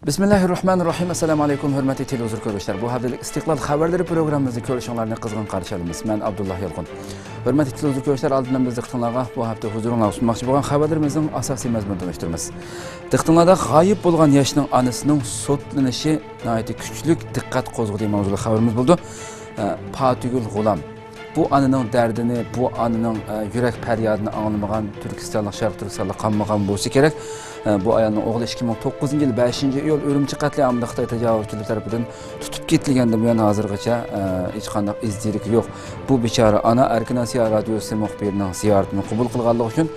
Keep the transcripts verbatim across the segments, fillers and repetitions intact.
بىسمىللاھىررەھمانىررەھىم. ئەسسالامۇ ئەلەيكۇم، ھۆرمەتلىك تېلېۋىزور كۆرۈشلەر. بۇ ھەپتىلىك ئىستىقلال خەۋەرلىرى پروگراممىمىزنى كۆرۈشۈڭلارنى قىزغىن قارشى ئالىمىز. مەن ئابدۇللا يالقۇن. ھۆرمەتلىك تېلېۋىزور كۆرۈشلەر، ئالدىن بىز دىققىتىڭلارغا بۇ ھەپتە ھۇزۇرۇڭلارغا سۇنماقچى بولغان خەۋەرلىرىمىزنىڭ ئاساسىي مەزمۇنىنى تونۇشتۇرىمىز. دىققىتىڭلاردا غايىب بولغان ياشنىڭ ئانىسىنىڭ سوتلىنىشى ناھايىتى كۈچلۈك دىققەت قوزغىدى ماۋزۇلۇق خەۋىرىمىز بولىدۇ. ئە، پاتىگۈل غۇلام. بۇ ئانىنىڭ دەردىنى، بۇ ئانىنىڭ، ئە، يۈرەك پەريادىنى ئاڭلىمىغان تۈركىستانلىق، شەرقىي تۈركىستانلىق قالمىغان بولسا كېرەك. ئە، بۇ ئايالنىڭ ئوغلى ئىككى مىڭ توققۇزىنچى يىل بەشىنچى ئىيۇل ئۈرۈمچى قەتلىئامىدا خىتاي تاجاۋۇزچىلىرى تەرىپىدىن تۇتۇپ كېتىلگەندىن بۇيان ھازىرغىچە، ئە، ھېچقانداق ئىز دېرىكى يوق. بۇ بىچارە ئانا ئەركىن ئاسىيا رادىيوسى مۇخبىرىنىڭ زىيارىتىنى قوبۇل قىلغانلىقى ئۈچۈن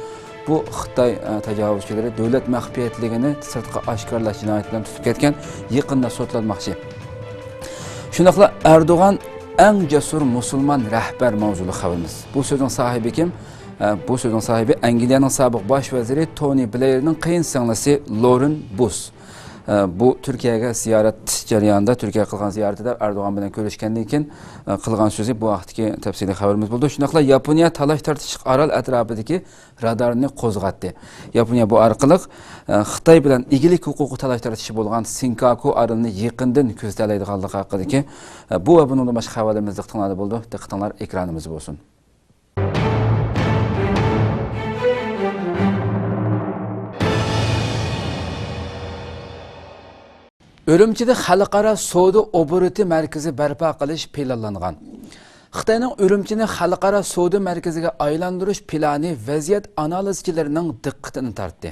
بۇ خىتاي، ئە، تاجاۋۇزچىلىرى دۆلەت مەخپىيەتلىكىنى سىرتقا ئاشكارىلاش جىنايىتى بىلەن تۇتۇپ كەتكەن، يېقىندا سوتلانماقچى. شۇنداقلا ئەردوغان ئەڭ جەسۇر مۇسۇلمان رەھبەر ماۋزۇلۇق خەۋىرىمىز. بۇ سۆزنىڭ ساھىبى كىم؟ ئە، بۇ سۆزنىڭ ساھىبى ئەنگلىيەنىڭ سابىق باش ۋەزىرى تونى بلېيرنىڭ قېيىنسىڭلىسى لورېن بۇش. ئە، بۇ تۈركىيەگە زىيارەت جەريانىدا، تۈركىيەگە قىلغان زىيارىتىدە ئەردوغان بىلەن كۆرۈشكەندىن كېيىن، ئە، قىلغان سۆزى بۇ ھەقتىكى تەپسىلىي خەۋىرىمىز بولىدۇ. شۇنداقلا ياپونىيە تالاش تارتىشلىق ئارال ئەتراپىدىكى رادارنى قوزغاتتى. ياپونىيە بۇ ئارقىلىق، ئە، خىتاي بىلەن ئىگىلىك ھوقۇقى تالاش تارتىشى بولغان سىنكاكۇ ئارىلىنى يېقىندىن كۆزىتەلەيدىغانلىقى ھەققىدىكى، ئە، بۇ ۋە بۇنىڭدىن باشقا خەۋەرلىرىمىز دىققىتىڭلاردا بولىدۇ. دىققىتىڭلار ئېكرانىمىزدا بولسۇن. ئۈرۈمچىدە خەلقئارا سودا ئوبوروتى مەركىزى بەرپا قىلىش پىلانلانغان. خىتاينىڭ ئۈرۈمچىنى خەلقئارا سودا مەركىزىگە ئايلاندۇرۇش پىلانى ۋەزىيەت ئانالىزچىلىرىنىڭ دىققىتىنى تارتتى.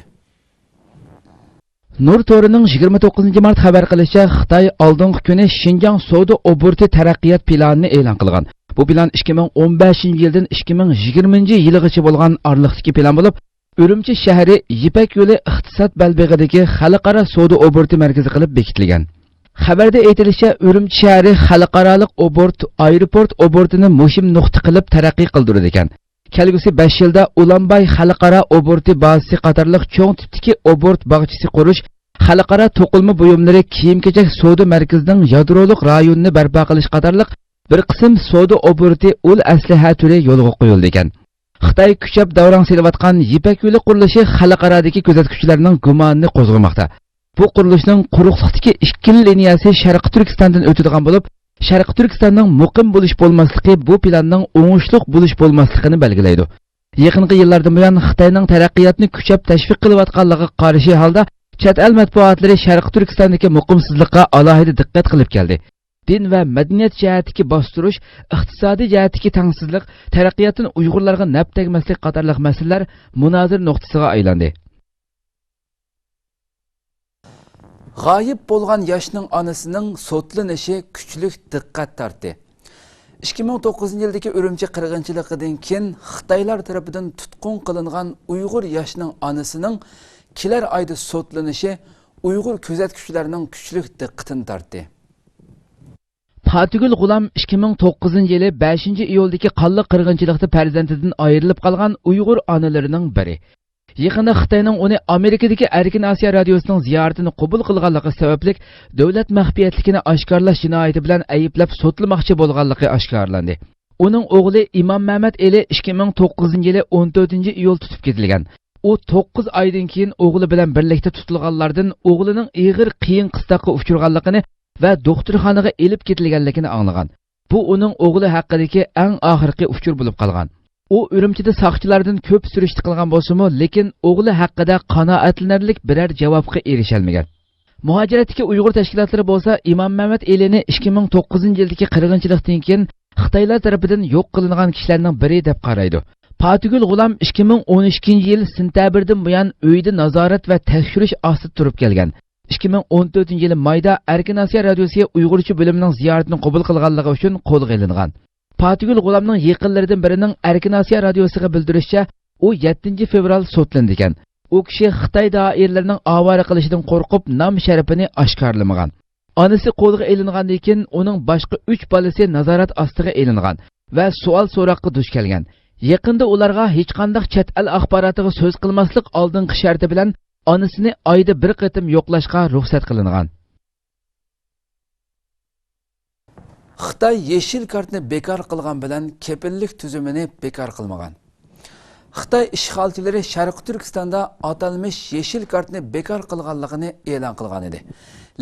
نۇر تورىنىڭ يىگىرمە توققۇزىنچى مارت خەۋەر قىلىشىچە، خىتاي ئالدىنقى كۈنى شىنجاڭ سودا ئوبوروتى تەرەققىيات پىلانىنى ئېلان قىلغان. بۇ پىلان ئىككى مىڭ ئون بەشىنچى يىلدىن ئىككى مىڭ يىگىرمىنچى يىلىغىچە بولغان ئارىلىقتىكى پىلان بولۇپ، ئۈرۈمچى شەھىرى يىپەك يولى ئىقتىساد بەلبېغىدىكى خەلقئارا سودا ئوبوروتى مەركىزى قىلىپ بېكىتىلگەن. خەۋەردە ئېيتىلىشىچە، ئۈرۈمچى شەھىرى خەلقئارالىق ئوبوروت، ئايروپورت ئوبوروتىنى مۇھىم نۇقتا قىلىپ تەرەققىي قىلدۇرىدىكەن. كەلگۈسى بەش يىلدا ئۇلانباي خەلقئارا ئوبوروتى بازىسى قاتارلىق چوڭ تىپتىكى ئوبوروت باغچىسى قۇرۇش، خەلقئارا توقۇلما بۇيۇملىرى كىيىم-كېچەك سودا مەركىزىنىڭ يادرولۇق رايونىنى بەرپا قىلىش قاتارلىق بىر قىسىم سودا ئوبوروتى ئۇل ئەسلىھە تۈرى يولغا قويۇلىدىكەن. خىتاي كۈچەپ داۋراڭ سېلىۋاتقان يىپەك يولى قۇرۇلۇشى خەلقئارادىكى كۆزەتكۈچىلەرنىڭ گۇمانىنى قوزغىماقتا. بۇ قۇرۇلۇشنىڭ قۇرۇقلۇقتىكى ئىككىلا لىنىيەسى شەرقىي تۈركىستاندىن ئۆتىدىغان بولۇپ، شەرقىي تۈركىستاننىڭ مۇقىم بولۇش بولماسلىقى بۇ پىلاننىڭ ئوڭۇشلۇق بولۇش بولماسلىقىنى بەلگىلەيدۇ. يېقىنقى يىللاردىن بۇيان خىتاينىڭ تەرەققىياتنى كۈچەپ تەشۋىق قىلىۋاتقانلىقىغا قارشى ھالدا، چەت ئەل مەتبۇئاتلىرى شەرقىي تۈركىستاندىكى مۇقىمسىزلىققا ئالاھىدە دىققەت قىلىپ كەلدى. دىن ۋە مەدەنىيەت جەھەتتىكى باستۇرۇش، ئىقتىسادىي جەھەتتىكى تەڭسىزلىق، تەرەققىياتتىن ئۇيغۇرلارغا نەپ تەگمەسلىك قاتارلىق مەسىلىلەر مۇنازىرە نۇقتىسىغا ئايلاندى. غايىب بولغان ياشنىڭ ئانىسىنىڭ سوتلىنىشى كۈچلۈك دىققەت تارتتى. ئىككى مىڭ توققۇزىنچى يىلدىكى ئۈرۈمچى قىرغىنچىلىقىدىن كېيىن خىتايلار تەرىپىدىن تۇتقۇن قىلىنغان ئۇيغۇر ياشنىڭ ئانىسىنىڭ كېلەر ئايدا سوتلىنىشى ئۇيغۇر كۆزەتكۈچىلەرنىڭ كۈچلۈك دىققىتىنى تارتتى. پاتىگۈل غۇلام ئىككى مىڭ توققۇزىنچى يىلى بەشىنچى ئىيۇلدىكى قانلىق قىرغىنچىلىقتا پەرزەنتىدىن ئايرىلىپ قالغان ئۇيغۇر ئانىلىرىنىڭ بىرى. يېقىندا خىتاينىڭ ئۇنى ئامېرىكىدىكى ئەركىن ئاسىيا رادىيوسىنىڭ زىيارىتىنى قوبۇل قىلغانلىقى سەۋەبلىك، دۆلەت مەخپىيەتلىكىنى ئاشكارىلاش جىنايىتى بىلەن ئەيىبلەپ سوتلىماقچى بولغانلىقى ئاشكارىلاندى. ئۇنىڭ ئوغلى ئىمام مەمەت ئېلى ئىككى مىڭ توققۇزىنچى يىلى ئون تۆتىنچى ئىيۇل تۇتۇپ كېتىلگەن. ئۇ توققۇز ئايدىن كېيىن ئوغلى بىلەن بىرلىكتە تۇتۇلغانلاردىن ئوغلىنىڭ ئېغىر قىيىن قىستاققا ئۇچرىغانلىقىنى ۋە دوختۇرخانىغا ئېلىپ كېتىلگەنلىكىنى ئاڭلىغان. بۇ ئۇنىڭ ئوغلى ھەققىدىكى ئەڭ ئاخىرقى ئۇچۇر بولۇپ قالغان. ئۇ ئۈرۈمچىدە ساقچىلاردىن كۆپ سۈرۈشتە قىلغان بولسىمۇ، لېكىن ئوغلى ھەققىدە قانائەتلىنەرلىك بىرەر جاۋابقا ئېرىشەلمىگەن. مۇھاجىرەتتىكى ئۇيغۇر تەشكىلاتلىرى بولسا ئىمام مەمەت ئېلىنى ئىككى مىڭ توققۇزىنچى يىلدىكى قىرغىنچىلىقتىن كېيىن خىتايلار تەرىپىدىن يوق قىلىنغان كىشىلەرنىڭ بىرى دەپ قارايدۇ. پاتىگۈل غۇلام ئىككى مىڭ ئون ئىككىنچى يىل سېنتەبىردىن بۇيان ئۆيىدە نازارەت ۋە تەكشۈرۈش ئاستىدا تۇرۇپ كەلگەن. ئىككى مىڭ ئون تۆتىنچى يىلى مايدا ئەركىن ئاسىيا رادىيوسى ئۇيغۇرچە بۆلۈمىنىڭ زىيارىتىنى قوبۇل قىلغانلىقى ئۈچۈن قولغا ئېلىنغان. پاتىگۈل غۇلامنىڭ يېقىنلىرىدىن بىرىنىڭ ئەركىن ئاسىيا رادىيوسىغا بىلدۈرۈشىچە، ئۇ يەتتىنچى فېۋرال سوتلىنىدىكەن. ئۇ كىشى خىتاي دائىرىلىرىنىڭ ئاۋارە قىلىشىدىن قورقۇپ، نام-شەرىپىنى ئاشكارىلىمىغان. ئانىسى قولغا ئېلىنغاندىن كېيىن، ئۇنىڭ باشقا ئۈچ بالىسى نازارەت ئاستىغا ئېلىنغان ۋە سوئال-سوراققا دۇچ كەلگەن. يېقىندا ئۇلارغا ھېچقانداق چەت ئەل ئاخباراتىغا سۆز قىلماسلىق ئالدىنقى شەرتى بىلەن ئانىسىنى ئايدا بىر قېتىم يوقلاشقا رۇخسەت قىلىنغان. خىتاي يېشىل كارتنى بىكار قىلغان بىلەن كېپىللىك تۈزۈمىنى بىكار قىلمىغان. خىتاي ئىشغالچىلىرى شەرقىي تۈركىستاندا ئاتالمىش يېشىل كارتىنى بىكار قىلغانلىقىنى ئېلان قىلغان ئىدى.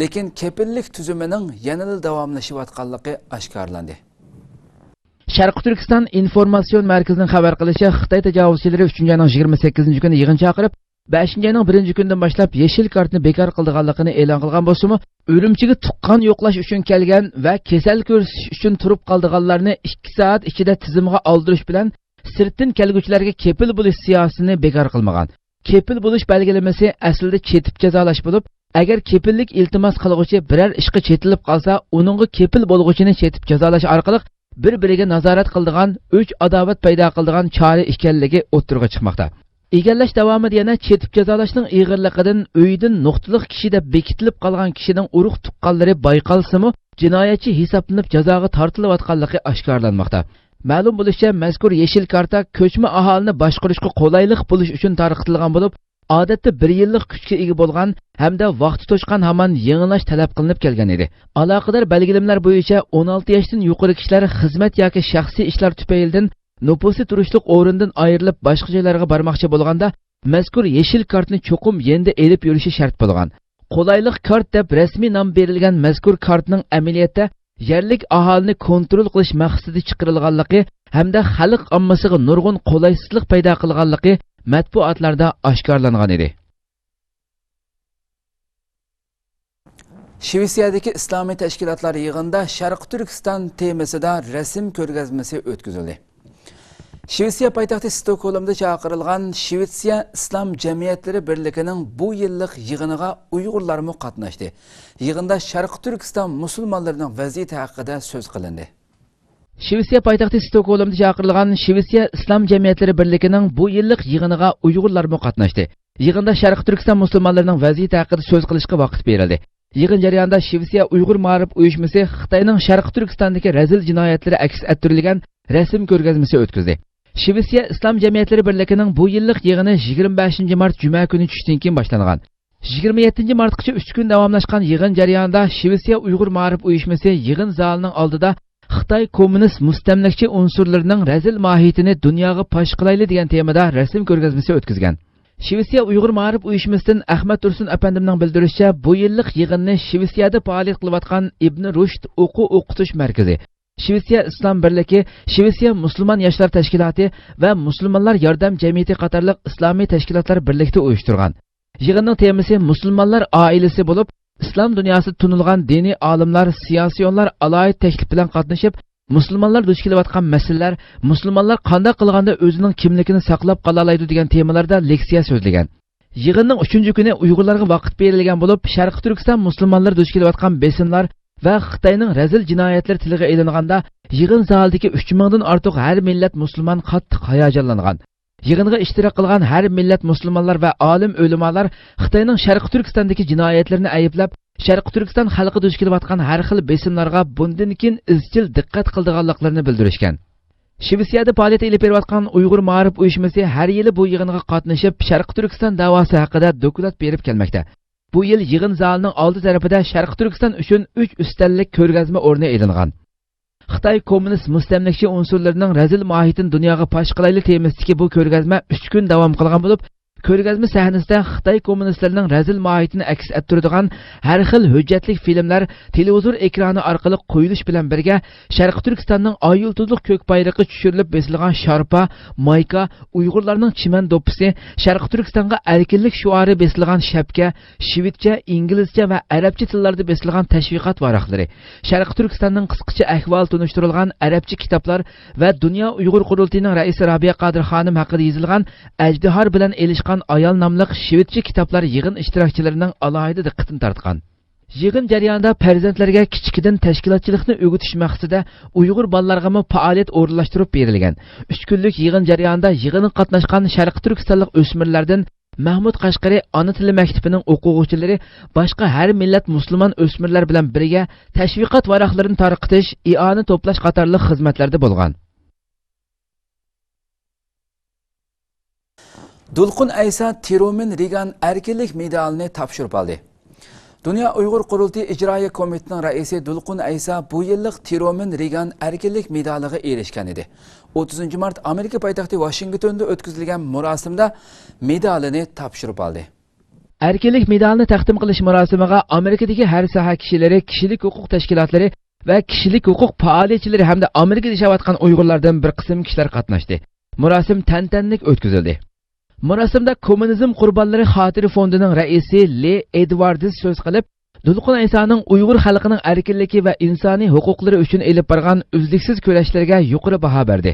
لېكىن كېپىللىك تۈزۈمىنىڭ يەنىلا داۋاملىشىۋاتقانلىقى ئاشكارىلاندى. شەرقىي تۈركىستان ئىنفورماتسىيون مەركىزىنىڭ خەۋەر قىلىشىچە، خىتاي تاجاۋۇزچىلىرى ئۈچىنچى ئاينىڭ يىگىرمە سەككىزىنچى كۈنى يىغىن چاقىرىپ، بەشىنچى ئاينىڭ بىرىنچى كۈنىدىن باشلاپ يېشىل كارتىنى بىكار قىلىدىغانلىقىنى ئېلان قىلغان بولسىمۇ، ئۈرۈمچىگە تۇغقان يوقلاش ئۈچۈن كەلگەن ۋە كېسەل كۆرسىتىش ئۈچۈن تۇرۇپ قالىدىغانلارنى ئىككى سائەت ئىچىدە تىزىمغا ئالدۇرۇش بىلەن سىرتتىن كەلگۈچىلەرگە كېپىل بولۇش سىياسىتىنى بىكار قىلمىغان. كېپىل بولۇش بەلگىلىمىسى ئەسلىدە چېتىپ جازالاش بولۇپ، ئەگەر كېپىللىك ئىلتىماس قىلغۇچى بىرەر ئىشقا چېتىلىپ قالسا، ئۇنىڭغا كېپىل بولغۇچىنى چېتىپ جازالاش ئارقىلىق بىر-بىرىگە نازارەت قىلىدىغان، ئۆچ-ئاداۋەت پەيدا قىلىدىغان چارە ئىكەنلىكى ئوتتۇرىغا چىقماقتا. ئىگىلەش داۋامىدا يەنە چېتىپ جازالاشنىڭ ئېغىرلىقىدىن، ئۆيىدىن نۇقتىلىق كىشى دەپ بېكىتىلىپ قالغان كىشىنىڭ ئۇرۇق-تۇغقانلىرى بايقالسىمۇ، جىنايەتچى ھېسابلىنىپ جازاغا تارتىلىۋاتقانلىقى ئاشكارىلانماقتا. مەلۇم بولۇشىچە، مەزكۇر يېشىل كارتا كۆچمە ئاھالىنى باشقۇرۇشقا قولايلىق بولۇش ئۈچۈن تارقىتىلغان بولۇپ، ئادەتتە بىر يىللىق كۈچكە ئىگە بولغان ھەمدە ۋاقتى توشقان ھامان يېڭىلاش تەلەپ قىلىنىپ كەلگەن ئىدى. ئالاقىدار بەلگىلىمىلەر بويىچە، ئون ئالتە ياشتىن يۇقىرى كىشىلەر خىزمەت ياكى شەخسىي ئىشلار تۈپەيلىدىن نوپۇسى تۇرۇشلۇق ئورنىدىن ئايرىلىپ، باشقا جايلارغا بارماقچى بولغاندا، مەزكۇر يېشىل كارتنى چوقۇم يېنىدا ئېلىپ يۈرۈشى شەرت بولغان. قولايلىق كارت دەپ رەسمىي نام بېرىلگەن مەزكۇر كارتنىڭ ئەمەلىيەتتە يەرلىك ئاھالىنى كونترول قىلىش مەقسىتىدە چىقىرىلغانلىقى ھەمدە خەلق ئاممىسىغا نۇرغۇن قولايسىزلىق پەيدا قىلغانلىقى مەتبۇئاتلاردا ئاشكارىلانغان ئىدى. شىۋېتسىيەدىكى ئىسلامىي تەشكىلاتلار يىغىنىدا شەرقىي تۈركىستان تېمىسىدا رەسىم كۆرگەزمىسى ئۆتكۈزۈلدى. شىۋېتسىيە پايتەختى ستوكھولمدا چاقىرىلغان شىۋېتسىيە ئىسلام جەمئىيەتلىرى بىرلىكىنىڭ بۇ يىللىق يىغىنىغا ئۇيغۇرلارمۇ قاتناشتى. يىغىندا شەرقىي تۈركىستان مۇسۇلمانلىرىنىڭ ۋەزىيىتى ھەققىدە سۆز قىلىندى. شىۋېتسىيە پايتەختى ستوكھولمدا چاقىرىلغان شىۋېتسىيە ئىسلام جەمئىيەتلىرى بىرلىكىنىڭ بۇ يىللىق يىغىنىغا ئۇيغۇرلارمۇ قاتناشتى. يىغىندا شەرقىي تۈركىستان مۇسۇلمانلىرىنىڭ ۋەزىيىتى ھەققىدە سۆز قىلىشقا ۋاقىت بېرىلدى. يىغىن جەريانىدا شىۋېتسىيە ئۇيغۇر مائارىپ ئۇيۇشمىسى خىتاينىڭ شەرقىي تۈركىستاندىكى رەزىل جىنايەتلىرى ئەكس ئەتتۈرۈلگەن رەسىم كۆرگەزمىسى ئۆتكۈزدى. شىۋېتسىيە ئىسلام جەمئىيەتلىرى بىرلىكىنىڭ بۇ يىللىق يىغىنى يىگىرمە بەشىنچى مارت جۈمە كۈنى چۈشتىن كېيىن باشلانغان. يىگىرمە يەتتىنچى مارتقىچە ئۈچ كۈن داۋاملاشقان يىغىن جەريانىدا شىۋېتسىيە ئۇيغۇر مائارىپ ئۇيۇشمىسى يىغىن زالىنىڭ ئالدىدا خىتاي كوممۇنىست مۇستەملىكىچى ئۇنسۇرلىرىنىڭ رەزىل ماھىيىتىنى دۇنياغا پاش قىلايلى دېگەن تېمىدا رەسىم كۆرگەزمىسى ئۆتكۈزگەن. شىۋېتسىيە ئۇيغۇر مائارىپ ئۇيۇشمىسىدىن ئەخمەت تۇرسۇن ئەپەندىمنىڭ بىلدۈرۈشىچە، بۇ يىللىق يىغىننى شىۋېتسىيەدە پائالىيەت قىلىۋاتقان ئىبن رۇشد ئوقۇ ئوقۇتۇش مەركىزى، شىۋېتسىيە ئىسلام بىرلىكى، شىۋېتسىيە مۇسۇلمان ياشلار تەشكىلاتى ۋە مۇسۇلمانلار ياردەم جەمئىيىتى قاتارلىق ئىسلامىي تەشكىلاتلار بىرلىكتە ئۇيۇشتۇرغان. يىغىننىڭ تېمىسى مۇسۇلمانلار ئائىلىسى بولۇپ، ئىسلام دۇنياسىدا تونۇلغان دىنىي ئالىملار، سىياسىيونلار ئالاھىدە تەكلىپ بىلەن قاتنىشىپ، مۇسۇلمانلار دۇچ كېلىۋاتقان مەسىلىلەر، مۇسۇلمانلار قانداق قىلغاندا ئۆزىنىڭ كىملىكىنى ساقلاپ قالالايدۇ دېگەن تېمىلاردا لېكسىيە سۆزلىگەن. يىغىننىڭ ئۈچىنچى كۈنى ئۇيغۇرلارغا ۋاقىت بېرىلگەن بولۇپ، شەرقىي تۈركىستان مۇسۇلمانلىرى دۇچ كېلىۋاتقان بېسىملار ۋە خىتاينىڭ رەزىل جىنايەتلىرى تىلغا ئېلىنغاندا، يىغىن زالىدىكى ئۈچ مىڭدىن ئارتۇق ھەر مىللەت مۇسۇلمان قاتتىق ھاياجانلانغان. يىغىنغا ئىشتىراك قىلغان ھەر مىللەت مۇسۇلمانلار ۋە ئالىم ئۆلىمالار خىتاينىڭ شەرقىي تۈركىستاندىكى جىنايەتلىرىنى ئەيىبلەپ، شەرقىي تۈركىستان خەلقى دۇچ كېلىۋاتقان ھەر خىل بېسىملارغا بۇندىن كېيىن ئىزچىل دىققەت قىلىدىغانلىقلىرىنى بىلدۈرۈشكەن. شىۋېتسىيەدە پائالىيەت ئېلىپ بېرىۋاتقان ئۇيغۇر مائارىپ ئۇيۇشمىسى ھەر يىلى بۇ يىغىنغا قاتنىشىپ، شەرقىي تۈركىستان دەۋاسى ھەققىدە دوكلات بېرىپ كەلمەكتە. بۇ يىل يىغىن زالىنىڭ ئالدى تەرىپىدە شەرقىي تۈركىستان ئۈچۈن ئۈچ ئۈستەللىك كۆرگەزمە ئورنى ئېلىنغان. خىتاي كوممۇنىست مۇستەملىكىچى ئۇنسۇرلىرىنىڭ رەزىل ماھىيىتىنى دۇنياغا پاش قىلايلى تېمىسىدىكى بۇ كۆرگەزمە ئۈچ كۈن داۋام قىلغان بولۇپ، كۆرگەزمە سەھنىسىدە خىتاي كوممۇنىستلىرىنىڭ رەزىل ماھىيىتىنى ئەكس ئەتتۈرىدىغان ھەر خىل ھۆججەتلىك فىلىملەر تېلېۋىزور ئېكرانى ئارقىلىق قويۇلۇش بىلەن بىرگە، شەرقىي تۈركىستاننىڭ ئاي يۇلتۇزلۇق كۆك بايرىقى چۈشۈرۈلۈپ بېسىلغان شارپا، مايكا، ئۇيغۇرلارنىڭ چىمەن دوپپىسى، شەرقىي تۈركىستانغا ئەركىنلىك شوئارى بېسىلغان شەپكە، شىۋېتچە، ئىنگلىزچە ۋە ئەرەبچە تىللاردا بېسىلغان تەشۋىقات ۋاراقلىرى، شەرقىي تۈركىستاننىڭ قىسقىچە ئەھۋالى تونۇشتۇرۇلغان ئەرەبچە كىتابلار ۋە دۇنيا ئۇيغۇر قۇرۇلتىيىنىڭ رەئىسى رابىيە قادىر خانىم ھەققىدە يېزىلغان ئەجدىھار بىلەن ئېلىشقان ئايال ناملىق شىۋېتچە كىتابلار يىغىن ئىشتىراكچىلىرىنىڭ ئالاھىدە دىققىتىنى تارتقان. يىغىن جەريانىدا پەرزەنتلەرگە كىچىكىدىن تەشكىلاتچىلىقنى ئۆگىتىش مەقسىتىدە ئۇيغۇر بالىلارغىمۇ پائالىيەت ئورۇنلاشتۇرۇپ بېرىلگەن. ئۈچ كۈنلۈك يىغىن جەريانىدا يىغىنغا قاتناشقان شەرقىي تۈركىستانلىق ئۆسمۈرلەردىن مەھمۇد قەشقىرى ئانا تىلى مەكتىپىنىڭ ئوقۇغۇچىلىرى باشقا ھەر مىللەت مۇسۇلمان ئۆسمۈرلەر بىلەن بىرگە تەشۋىقات ۋاراقلىرىنى تارقىتىش، ئىئانە توپلاش قاتارلىق خىزمەتلەردە بولغان. دولقۇن ئەيسا تېرۇمىن رىگان ئەركىنلىك مېدالىنى تاپشۇرۇپ ئالدى. دۇنيا ئۇيغۇر قۇرۇلتىيى ئىجرائىيە كومىتېتىنىڭ رەئىسى دۇلقۇن ئەيسا بۇ يىللىق ترومىن رېگان ئەركىنلىك مېدالىغا ئېرىشكەن ئىدى. ئوتتۇزىنچى مارت ئامېرىكا پايتەختى ۋاشىنگتوندا ئۆتكۈزۈلگەن مۇراسىمدا مېدالىنى تاپشۇرۇپ ئالدى. ئەركىنلىك مېدالىنى تەقدىم قىلىش مۇراسىمىغا ئامېرىكىدىكى ھەر ساھە كىشىلىرى، كىشىلىك ھوقۇق تەشكىلاتلىرى ۋە كىشىلىك ھوقۇق پائالىيەتچىلىرى ھەمدە ئامېرىكىدا ياشاۋاتقان ئۇيغۇرلاردىن بىر قىسىم كىشىلەر قاتناشتى. مۇراسىم تەنتەنىلىك ئۆتكۈزۈلدى. مۇراسىمدا كوممۇنىزم قۇربانلىرى خاتىرە فوندىنىڭ رەئىسى لې ئېدۋاردز سۆز قىلىپ، دۇلقۇن ئەيسانىڭ ئۇيغۇر خەلقىنىڭ ئەركىنلىكى ۋە ئىنسانىي ھوقۇقلىرى ئۈچۈن ئېلىپ بارغان ئۈزلۈكسىز كۈرەشلىرىگە يۇقىرى باھا بەردى.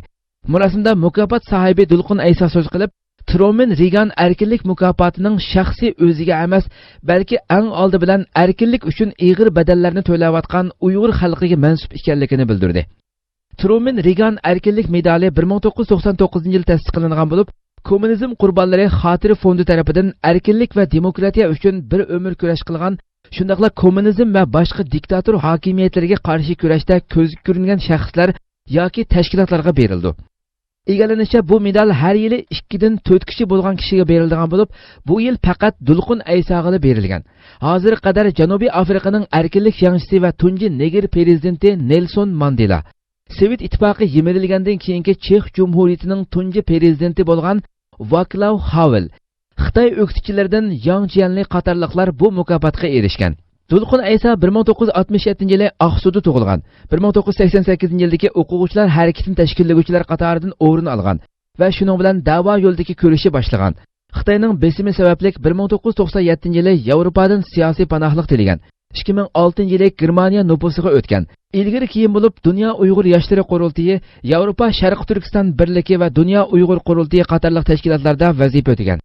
مۇراسىمدا مۇكاپات ساھىبى دۇلقۇن ئەيسا سۆز قىلىپ، ترومىن رېگان ئەركىنلىك مۇكاپاتىنىڭ شەخسىي ئۆزىگە ئەمەس، بەلكى ئەڭ ئالدى بىلەن ئەركىنلىك ئۈچۈن ئېغىر بەدەللەرنى تۆلەۋاتقان ئۇيغۇر خەلقىگە مەنسۇپ ئىكەنلىكىنى بىلدۈردى. ترومىن رېگان ئەركىنلىك مېدالى بىر مىڭ توققۇز يۈز توقسان توققۇزىنچى يىلى تەسىس قىلىنغان بولۇپ، كوممۇنىزم قۇربانلىرى خاتىرە فوندى تەرىپىدىن ئەركىنلىك ۋە دېموكراتىيە ئۈچۈن بىر ئۆمۈر كۈرەش قىلغان، شۇنداقلا كوممۇنىزم ۋە باشقا دىكتاتور ھاكىمىيەتلىرىگە قارشى كۈرەشتە كۆزگە كۆرۈنگەن شەخسلەر ياكى تەشكىلاتلارغا بېرىلىدۇ. ئىگىلىنىشىچە، بۇ مېدال ھەر يىلى ئىككىدىن تۆت كىشى بولغان كىشىگە بېرىلىدىغان بولۇپ، بۇ يىل پەقەت دۇلقۇن ئەيساغىلا بېرىلگەن. ھازىرغا قەدەر جەنۇبىي ئافرىقىنىڭ ئەركىنلىك جەڭچىسى ۋە تۇنجى نېگىر پىرېزىدېنتى نېلسون ماندېلا، سوۋېت ئىتتىپاقى يىمىرىلگەندىن كېيىنكى چېخ جۇمھۇرىيىتىنىڭ تۇنجى پىرېزىدېنتى بولغان ۋاكلاۋ خاۋېل، خىتاي ئۆكتىچىلىرىدىن ياڭ جيەنلى قاتارلىقلار بۇ مۇكاپاتقا ئېرىشكەن. دۇلقۇن ئەيسا بىر مىڭ توققۇز يۈز ئاتمىش يەتتىنچى يىلى ئاقسۇدا تۇغۇلغان. بىر مىڭ توققۇز يۈز سەكسەن سەككىزىنچى يىلدىكى ئوقۇغۇچىلار ھەرىكىتىنى تەشكىللىگۈچىلەر قاتارىدىن ئورۇن ئالغان ۋە شۇنىڭ بىلەن دەۋا يولىدىكى كۈرىشى باشلىغان. خىتاينىڭ بېسىمى سەۋەبلىك بىر مىڭ توققۇز يۈز توقسان يەتتىنچى يىلى ياۋروپادىن سىياسىي پاناھلىق تىلىگەن. ئىككى مىڭ ئالتىنچى يىلى گېرمانىيە نوپۇسىغا ئۆتكەن. ئىلگىرى كېيىن بولۇپ دۇنيا ئۇيغۇر ياشلىرى قۇرۇلتىيى، ياۋروپا شەرقىي تۈركىستان بىرلىكى ۋە دۇنيا ئۇيغۇر قۇرۇلتىيى قاتارلىق تەشكىلاتلاردا ۋەزىپە ئۆتىگەن.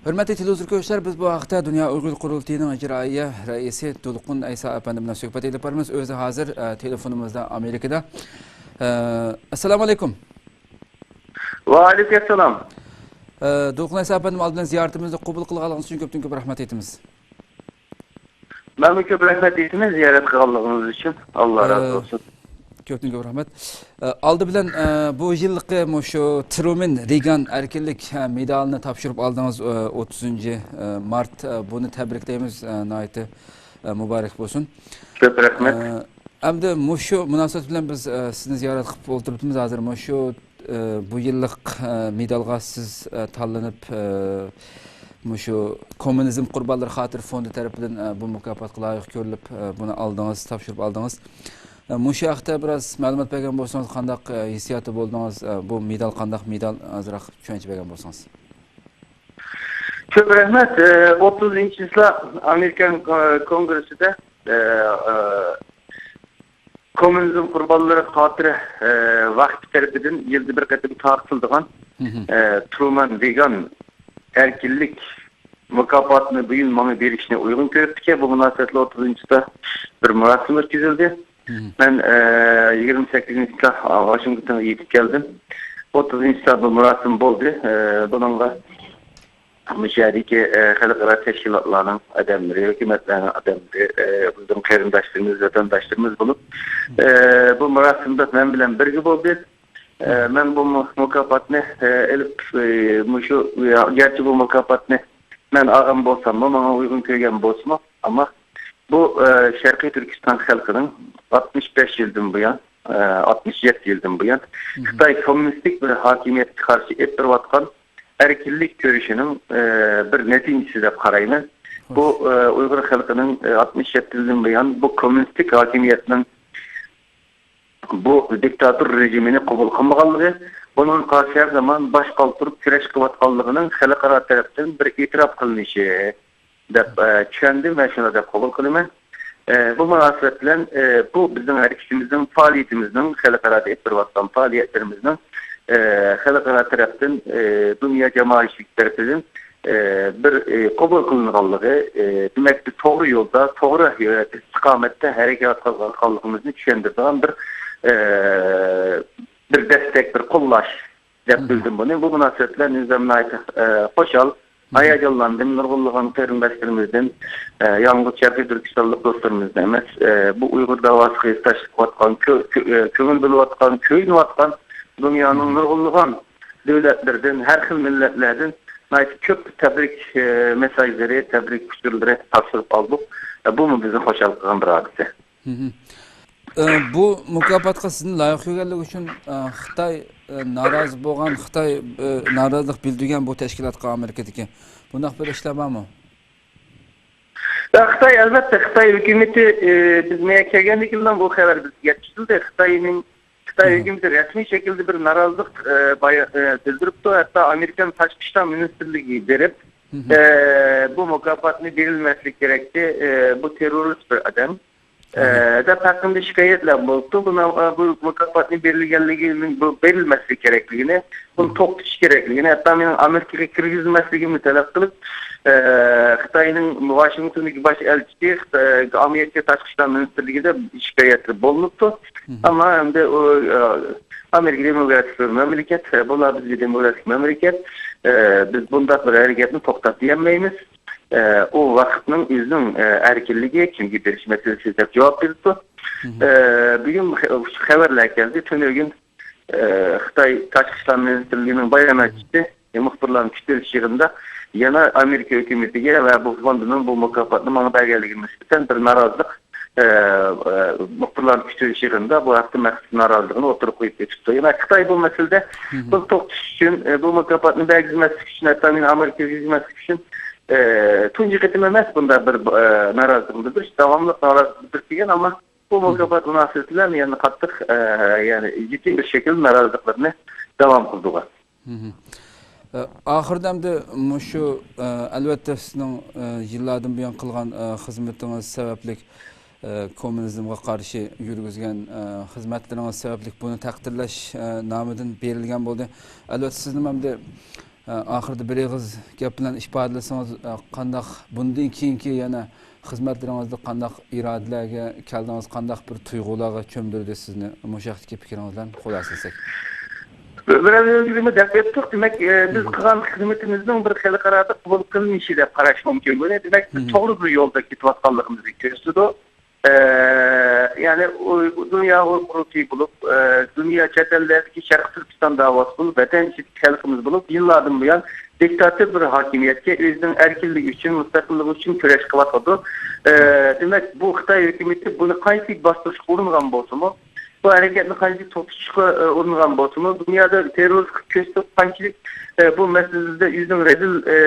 ھۆرمەتلىك تېلېۋىزور كۆرۈشلەر، بىز بۇ ھەقتە دۇنيا ئۇيغۇر قۇرۇلتىيىنىڭ ئىجرائىيە رەئىسى دۇلقۇن ئەيسا ئەپەندى بىلەن سۆھبەت ئېلىپ بارىمىز. ئۆزى ھازىر، ئە، تېلېفونىمىزدا ئامېرىكىدا. ئە، ئەسسالامۇ ئەلەيكۇم. ۋەئەلەيكۇم ئەسسالام. ئە، دۇلقۇن ئەيسا ئەپەندىم، ئالدى بىلەن زىيارىتىمىزنى قوبۇل قىلغانلىقىڭىز ئۈچۈن كۆپتىن كۆپ رەھمەت ئېيتىمىز. مەنمۇ كۆپ رەھمەت ئېيتىمەن زىيارەت قىلغانلىقىڭىز ئۈچۈن. ئاللا ئە، رازى بولسۇن. كۆپتىن كۆپ رەھمەت. ئە، ئالدى بىلەن، ئە، بۇ يىلقى مۇشۇ ترومىن رېگان ئەركىنلىك، ئە، مېدالىنى تاپشۇرۇپ ئالدىڭىز، ئە، ئوتتۇزىنچى، ئە، مارت. ئە، بۇنى تەبرىكلەيمىز، ئە، ناھايىتى، ئە، مۇبارەك بولسۇن. كۆپ رەھمەت. ئە، ئەمدى مۇشۇ مۇناسىۋەت بىلەن بىز، ئە، سىزنى زىيارەت قىلىپ ئولتۇرۇپتىمىز ھازىر. مۇشۇ، ئە، بۇ يىللىق، ئە، مېدالغا سىز، ئە، تاللىنىپ، ئە، مۇشۇ كوممۇنىزم قۇربانلىرى خاتىرە فوندى تەرىپىدىن، ئە، بۇ مۇكاپاتقا لايىق كۆرۈلۈپ، ئە، بۇنى ئالدىڭىز، تاپشۇرۇپ ئالدىڭىز. ئە، مۇشۇ ھەقتە بىراز مەلۇمات بەرگەن بولسىڭىز، قانداق، ئە، ھېسسىياتتا بولدىڭىز؟ ئە، بۇ مېدال قانداق مېدال؟ ئازراق چۈشەنچە بەرگەن بولسىڭىز. كۆپ رەھمەت. ئە، ئوتتۇزىنچى چىسلا ئامېرىكان، ئە، كونگرېسسىدا، ئە، ئە، كوممۇنىزم قۇربانلىرى خاتىرە، ئە، ۋەقپى تەرىپىدىن يىلدا بىر قېتىم تارقىتىلىدىغان، مھم. ئە، ترومان رېگان ئەركىنلىك مۇكاپاتىنى بۇ يىل ماڭا بېرىشنى ئۇيغۇن كۆرۈپتىكەن. بۇ مۇناسىۋەتلىك ئوتتۇزىنچىسىدا بىر مۇراسىم ئۆتكۈزۈلدى. مھم. مەن، ئە، يىگىرمە سەككىزىنچىسىدا ۋاشىنگتونغا يېتىپ كەلدىم. ئوتتۇزىنچىسىدا بۇ مۇراسىم بولدى. ئە، بۇنىڭغا مۇشۇ يەردىكى، ئە، خەلقئارا تەشكىلاتلارنىڭ ئادەملىرى، ھۆكۈمەتلەرنىڭ ئادەملىرى، ئە، بىزنىڭ قېرىنداشلىرىمىز، ۋەتەنداشلىرىمىز بولۇپ، ئە، بۇ مۇراسىمدا مەن بىلەن بىرگە بولدى. ئە، مەن بۇ مۇ-، مۇكاپاتنى، ئە، ئېلىپ، ئە، مۇشۇ، گەرچە بۇ مۇكاپاتنى مەن ئالغان بولساممۇ، ماڭا ئۇيغۇن كۆرگەن بولسىمۇ، ئەمما بۇ، ئە، شەرقىي تۈركىستان خەلقىنىڭ ئاتمىش بەش يىلدىن بۇيان، ئە، ئاتمىش يەتتە يىلدىن بۇيان خىتاي كوممۇنىستىك بىر ھاكىمىيەتكە قارشى ئېلىپ بېرىۋاتقان ئەركىنلىك كۈرىشىنىڭ، ئە، بىر نەتىجىسى دەپ قارايمەن. بۇ، ئە، ئۇيغۇر خەلقىنىڭ، ئە، ئاتمىش يەتتە يىلدىن بۇيان بۇ كوممۇنىستىك ھاكىمىيەتنىڭ، بۇ دىكتاتور رېجىمىنى قوبۇل قىلمىغانلىقى، بۇنىڭغا قارشى ھەر زامان باش قالدۇرۇپ كۈرەش قىلىۋاتقانلىقىنىڭ خەلقئارا تەرەپتىن بىر ئېتىراپ قىلىنىشى دەپ، ئە، چۈشەندىم ۋە شۇنداق دەپ قوبۇل قىلىمەن. ئە، بۇ مۇناسىۋەت بىلەن، ئە، بۇ بىزنىڭ ھەرىكىتىمىزنىڭ، پائالىيىتىمىزنىڭ، خەلقئارادا ئېلىپ بېرىۋاتقان پائالىيەتلىرىمىزنىڭ، ئە، خەلقئارا تەرەپتىن، ئە، دۇنيا جامائەتچىلىكى تەرىپىدىن، ئە، بىر، ئە، قوبۇل قىلىنغانلىقى، ئە، دېمەك، بىز توغرا يولدا، توغرا، ئە، ئىستىقامەتتە ھەرىكەت قىلىۋاتقانلىقىمىزنى چۈشەندۈرىدىغان بىر، ئە، بىر دەستەك، بىر قوللاش دەپ بىلدىم بۇنى. بۇ مۇناسىۋەت بىلەن ئۆزۈم ناھايىتى، ئە، خۇشال، ھاياجانلاندىم. نۇرغۇنلىغان قېرىنداشلىرىمىزدىن، ئە، يالغۇز شەرقىي تۈركىستانلىق دوستلىرىمىزدىن ئەمەس، ئە، بۇ ئۇيغۇر داۋاسىغا ھېسداشلىق قىلىۋاتقان، كۆ-، كۆ-، ئە، كۆڭۈل بۆلۈۋاتقان، كۆيۈنۈۋاتقان دۇنيانىڭ نۇرغۇنلىغان دۆلەتلىرىدىن، ھەر خىل مىللەتلەردىن ناھايىتى كۆپ تەبرىك، ئە، مېسساژلىرى، تەبرىك ئۇچۇرلىرى تاپشۇرۇپ ئالدۇق. ئە، بۇمۇ بىزنى خۇشال قىلغان بىر ھادىسە. مھم. ئە، بۇ مۇكاپاتقا سىزنى لايىق كۆرگەنلىكى ئۈچۈن، ئە، خىتاي، ئە، نارازى بولغان، خىتاي، ئە، نارازىلىق بىلدۈرگەن بۇ تەشكىلاتقا ئامېرىكىدىكى. بۇنداق بىر ئىشلار بارمۇ؟ يا، خىتاي، ئەلۋەتتە، خىتاي ھۆكۈمىتى، ئى، بىز مەيە كەلگەندىن كېيىن بۇ خەۋەر بىزگە يەتكۈزۈلدى. خىتاينىڭ، خىتاي مھم. ھۆكۈمىتى رەسمىي شەكىلدە بىر نارازىلىق، ئى، بايا-، ئى، بىلدۈرۈپتۇ. ھەتتا ئامېرىكىنىڭ تاشقى ئىشلار مىنىستىرلىكىگە بېرىپ، مھم. ئى، بۇ مۇكاپاتنى بېرىلمەسلىك كېرەكتى. ئى، بۇ تېررورىست بىر ئادەم. ئى، مھم. دەپ ھەققىمدە شىكايەتلەر بولۇپتۇ. بۇنىڭ، ئى، بۇ مۇكاپاتنى بېرىلگەنلىكىنىڭ، بۇ بېرىلمەسلىك كېرەكلىكىنى، بۇنى توختىتىش كېرەكلىكىنى، ھەتتا مېنىڭ ئامېرىكىغا كىرگۈزمەسلىكىمنى تەلەپ قىلىپ، ئە، خىتاينىڭ ۋاشىنگتوندىكى باش ئەلچىسى، خىتاي، ئامېرىكا تاشقى ئىشلار مىنىستىرلىكىدە شىكايەتلەر بولۇنۇپتۇ. مھم. ئەمما ئەمدى ئۇ، ئە، ئامېرىكا دېموكراتىك بىر مەملىكەت، ئە، بۇلار بىزگە دېموكراتىك مەملىكەت، ئە، بىز بۇنداق بىر ھەرىكەتنى توختاتالمايمىز. ئە، ئۇ ۋاقىتنىڭ ئۆزىنىڭ، ئە، ئەركىنلىكى، كىمگە بېرىش مەسىلىسى دەپ جاۋاب بېرىپتۇ. مھم. ئە، بۈگۈن خە-، خەۋەرلەر كەلدى. تۈنۈگۈن ئى، خىتاي تاشقى ئىشلار مىنىستىرلىكىنىڭ باياناتچىسى، ئى، مۇخبىرلارنى كۈتتۈرۈش يىغىنىدا يەنە ئامېرىكا ھۆكۈمىتىگە ۋە بۇ فوندىنىڭ بۇ مۇكاپاتنى ماڭا بەرگەنلىكىگە نىسبەتەن بىر نارازىلىق، ئى، ئى، مۇخبىرلارنى كۈتتۈرۈش يىغىنىدا بۇ ھەقتە مەخسۇس نارازىلىقىنى ئوتتۇرىغا قويۇپ ئۆتۈپتۇ. يەنە خىتاي بۇ مەسىلىدە مھم. بۇنى توختىتىش ئۈچۈن، ئى، بۇ مۇكاپاتنى بەرگۈزمەسلىك ئۈچۈن، ھەتتا مېنى ئامېرىكىغا كىرگۈزمەسلىك ئۈچۈن، ئى، تۇنجى قېتىم ئەمەس بۇنداق بىر، ئى، نارازىلىقنى بىلدۈرۈش، داۋاملىق نارازىلىق بىلدۈرۈپ كەلگەن، ئەمما بۇ مۇكاپات مۇناسىۋىتى بىلەن يەنە قاتتىق، ئە، يەنى جىددىي بىر شەكىلدە نارازىلىقلىرىنى داۋام قىلدۇرغان. مھم. ئە، ئاخىرىدا ئەمدى مۇشۇ، ئە، ئەلۋەتتە سىزنىڭ، ئە، يىللاردىن بۇيان قىلغان، ئە، خىزمىتىڭىز سەۋەبلىك، ئە، كوممۇنىزمغا قارشى يۈرگۈزگەن، ئە، خىزمەتلىرىڭىز سەۋەبلىك بۇنى تەقدىرلەش، ئە، نامىدىن بېرىلگەن بولدى. ئەلۋەتتە سىزنىمۇ ئەمدى ئاخىرىدا بىر ئېغىز گەپ بىلەن ئىپادىلىسىڭىز، قانداق، بۇندىن كېيىنكى يەنە خىزمەتلىرىڭىزدە قانداق ئىرادىلەرگە كەلدىڭىز، قانداق بىر تۇيغۇلارغا چۆمدۈردى سىزنى؟ مۇشۇ ھەقتىكى پىكرىڭىز بىلەن خۇلاسىلىسەك. بىر ئۆزىمىز دەپ ئۆتتۇق. دېمەك، ئە، بىز قىلغان خىزمىتىمىزنىڭ بىر خەلقئارادا قوبۇل قىلىنىشى دەپ قاراش مۇمكىن. بۇنى، دېمەك، بىز توغرا بىر يولدا كېتىۋاتقانلىقىمىزنى كۆرسىتىدۇ. ئە، يەنى ئۇ-، دۇنيا ئۇيغۇر قۇرۇلتىيى بولۇپ، ئە، دۇنيا چەت ئەللەردىكى شەرقىي تۈركىستان داۋاسى بولۇپ، ۋەتەن ئىچىدىكى خەلقىمىز بولۇپ، يىللاردىن بۇيان دىكتاتور بىر ھاكىمىيەتكە ئۆزىنىڭ ئەركىنلىكى ئۈچۈن، مۇستەقىللىقى ئۈچۈن كۈرەش قىلىۋاتىدۇ. ئە، دېمەك، بۇ خىتاي ھۆكۈمىتى بۇنى قانچىلىك باستۇرۇشقا ئۇرۇنغان بولسىمۇ، بۇ ھەرىكەتنى قانچىلىك توختىتىشقا، ئە، ئۇرۇنغان بولسىمۇ، دۇنيادا تېررورلۇققا كۆرسىتىپ قانچىلىك، ئە، بۇ مەسىلىدە ئۆزىنىڭ رەزىل، ئە،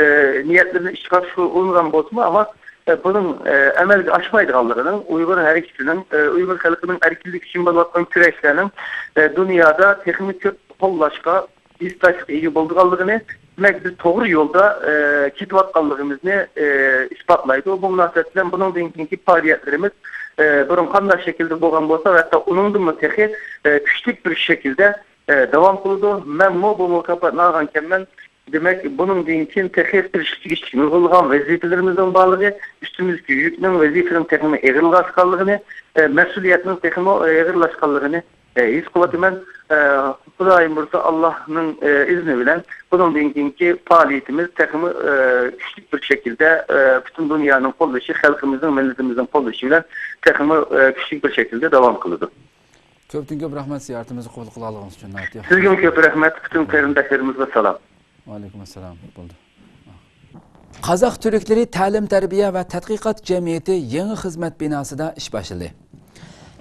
نىيەتلىرىنى ئىشقا ئاشۇرۇشقا ئۇرۇنغان بولسىمۇ، ئەمما ئە، بۇنىڭ، ئە، ئەمەلگە ئاشمايدىغانلىقىنىڭ، ئۇيغۇر ھەرىكىتىنىڭ، ئە، ئۇيغۇر خەلقىنىڭ ئەركىنلىكى ئۈچۈن بولۇۋاتقان كۈرەشلەرنىڭ، ئە، دۇنيادا تېخىمۇ كۆپ قوللاشقا، ھېسداشلىققا ئىگە بولىدىغانلىقىنى، دېمەك، بىز توغرا يولدا، ئە، كېتىۋاتقانلىقىمىزنى، ئە، ئىسپاتلايدۇ. بۇ مۇناسىۋەت بىلەن بۇنىڭدىن كېيىنكى پائالىيەتلىرىمىز، ئە، بۇرۇن قانداق شەكىلدە بولغان بولسا، ھەتتا ئۇنىڭدىنمۇ تېخى، ئە، كۈچلۈك بىر شەكىلدە، ئە، داۋام قىلىدۇ. مەنمۇ بۇ مۇكاپاتنى ئالغانكەنمەن. دېمەك، بۇنىڭدىن كېيىن تېخى تىرىشىپ تېگىشلىك نۇرغۇنلىغان ۋەزىپىلىرىمىزنىڭ بارلىقى، ئۈستىمىزدىكى يۈكنىڭ، ۋەزىپىنىڭ تېخىمۇ ئېغىرلاشقانلىقىنى، ئە، مەسئۇلىيەتنىڭ تېخىمۇ ئېغىرلاشقانلىقىنى، ئە، ھېس قىلىۋاتىمەن. ئە، خۇدايىم بۇيرۇسا، ئاللاھنىڭ، ئە، ئىزنى بىلەن بۇنىڭدىن كېيىنكى پائالىيىتىمىز تېخىمۇ، ئە، كۈچلۈك بىر شەكىلدە، ئە، پۈتۈن دۇنيانىڭ قوللىشى، خەلقىمىزنىڭ، مىللىتىمىزنىڭ قوللىشى بىلەن تېخىمۇ، ئە، كۈچلۈك بىر شەكىلدە داۋام قىلىدۇ. كۆپتىن كۆپ رەھمەت زىيارىتىمىزنى قوبۇل قىلغانلىقىڭىز ئۈچۈن. ناھايىتى ياخشى. سىزگىمۇ كۆپ رەھمەت، پۈتۈن قېرىنداشلىرىمىزغا سالام. ۋەئەلەيكۇم ئەسسالام. بولدى. قازاق تۈركلىرى تەلىم تەربىيە ۋە تەتقىقات جەمئىيىتى يېڭى خىزمەت بىناسىدا ئىش باشلىدى.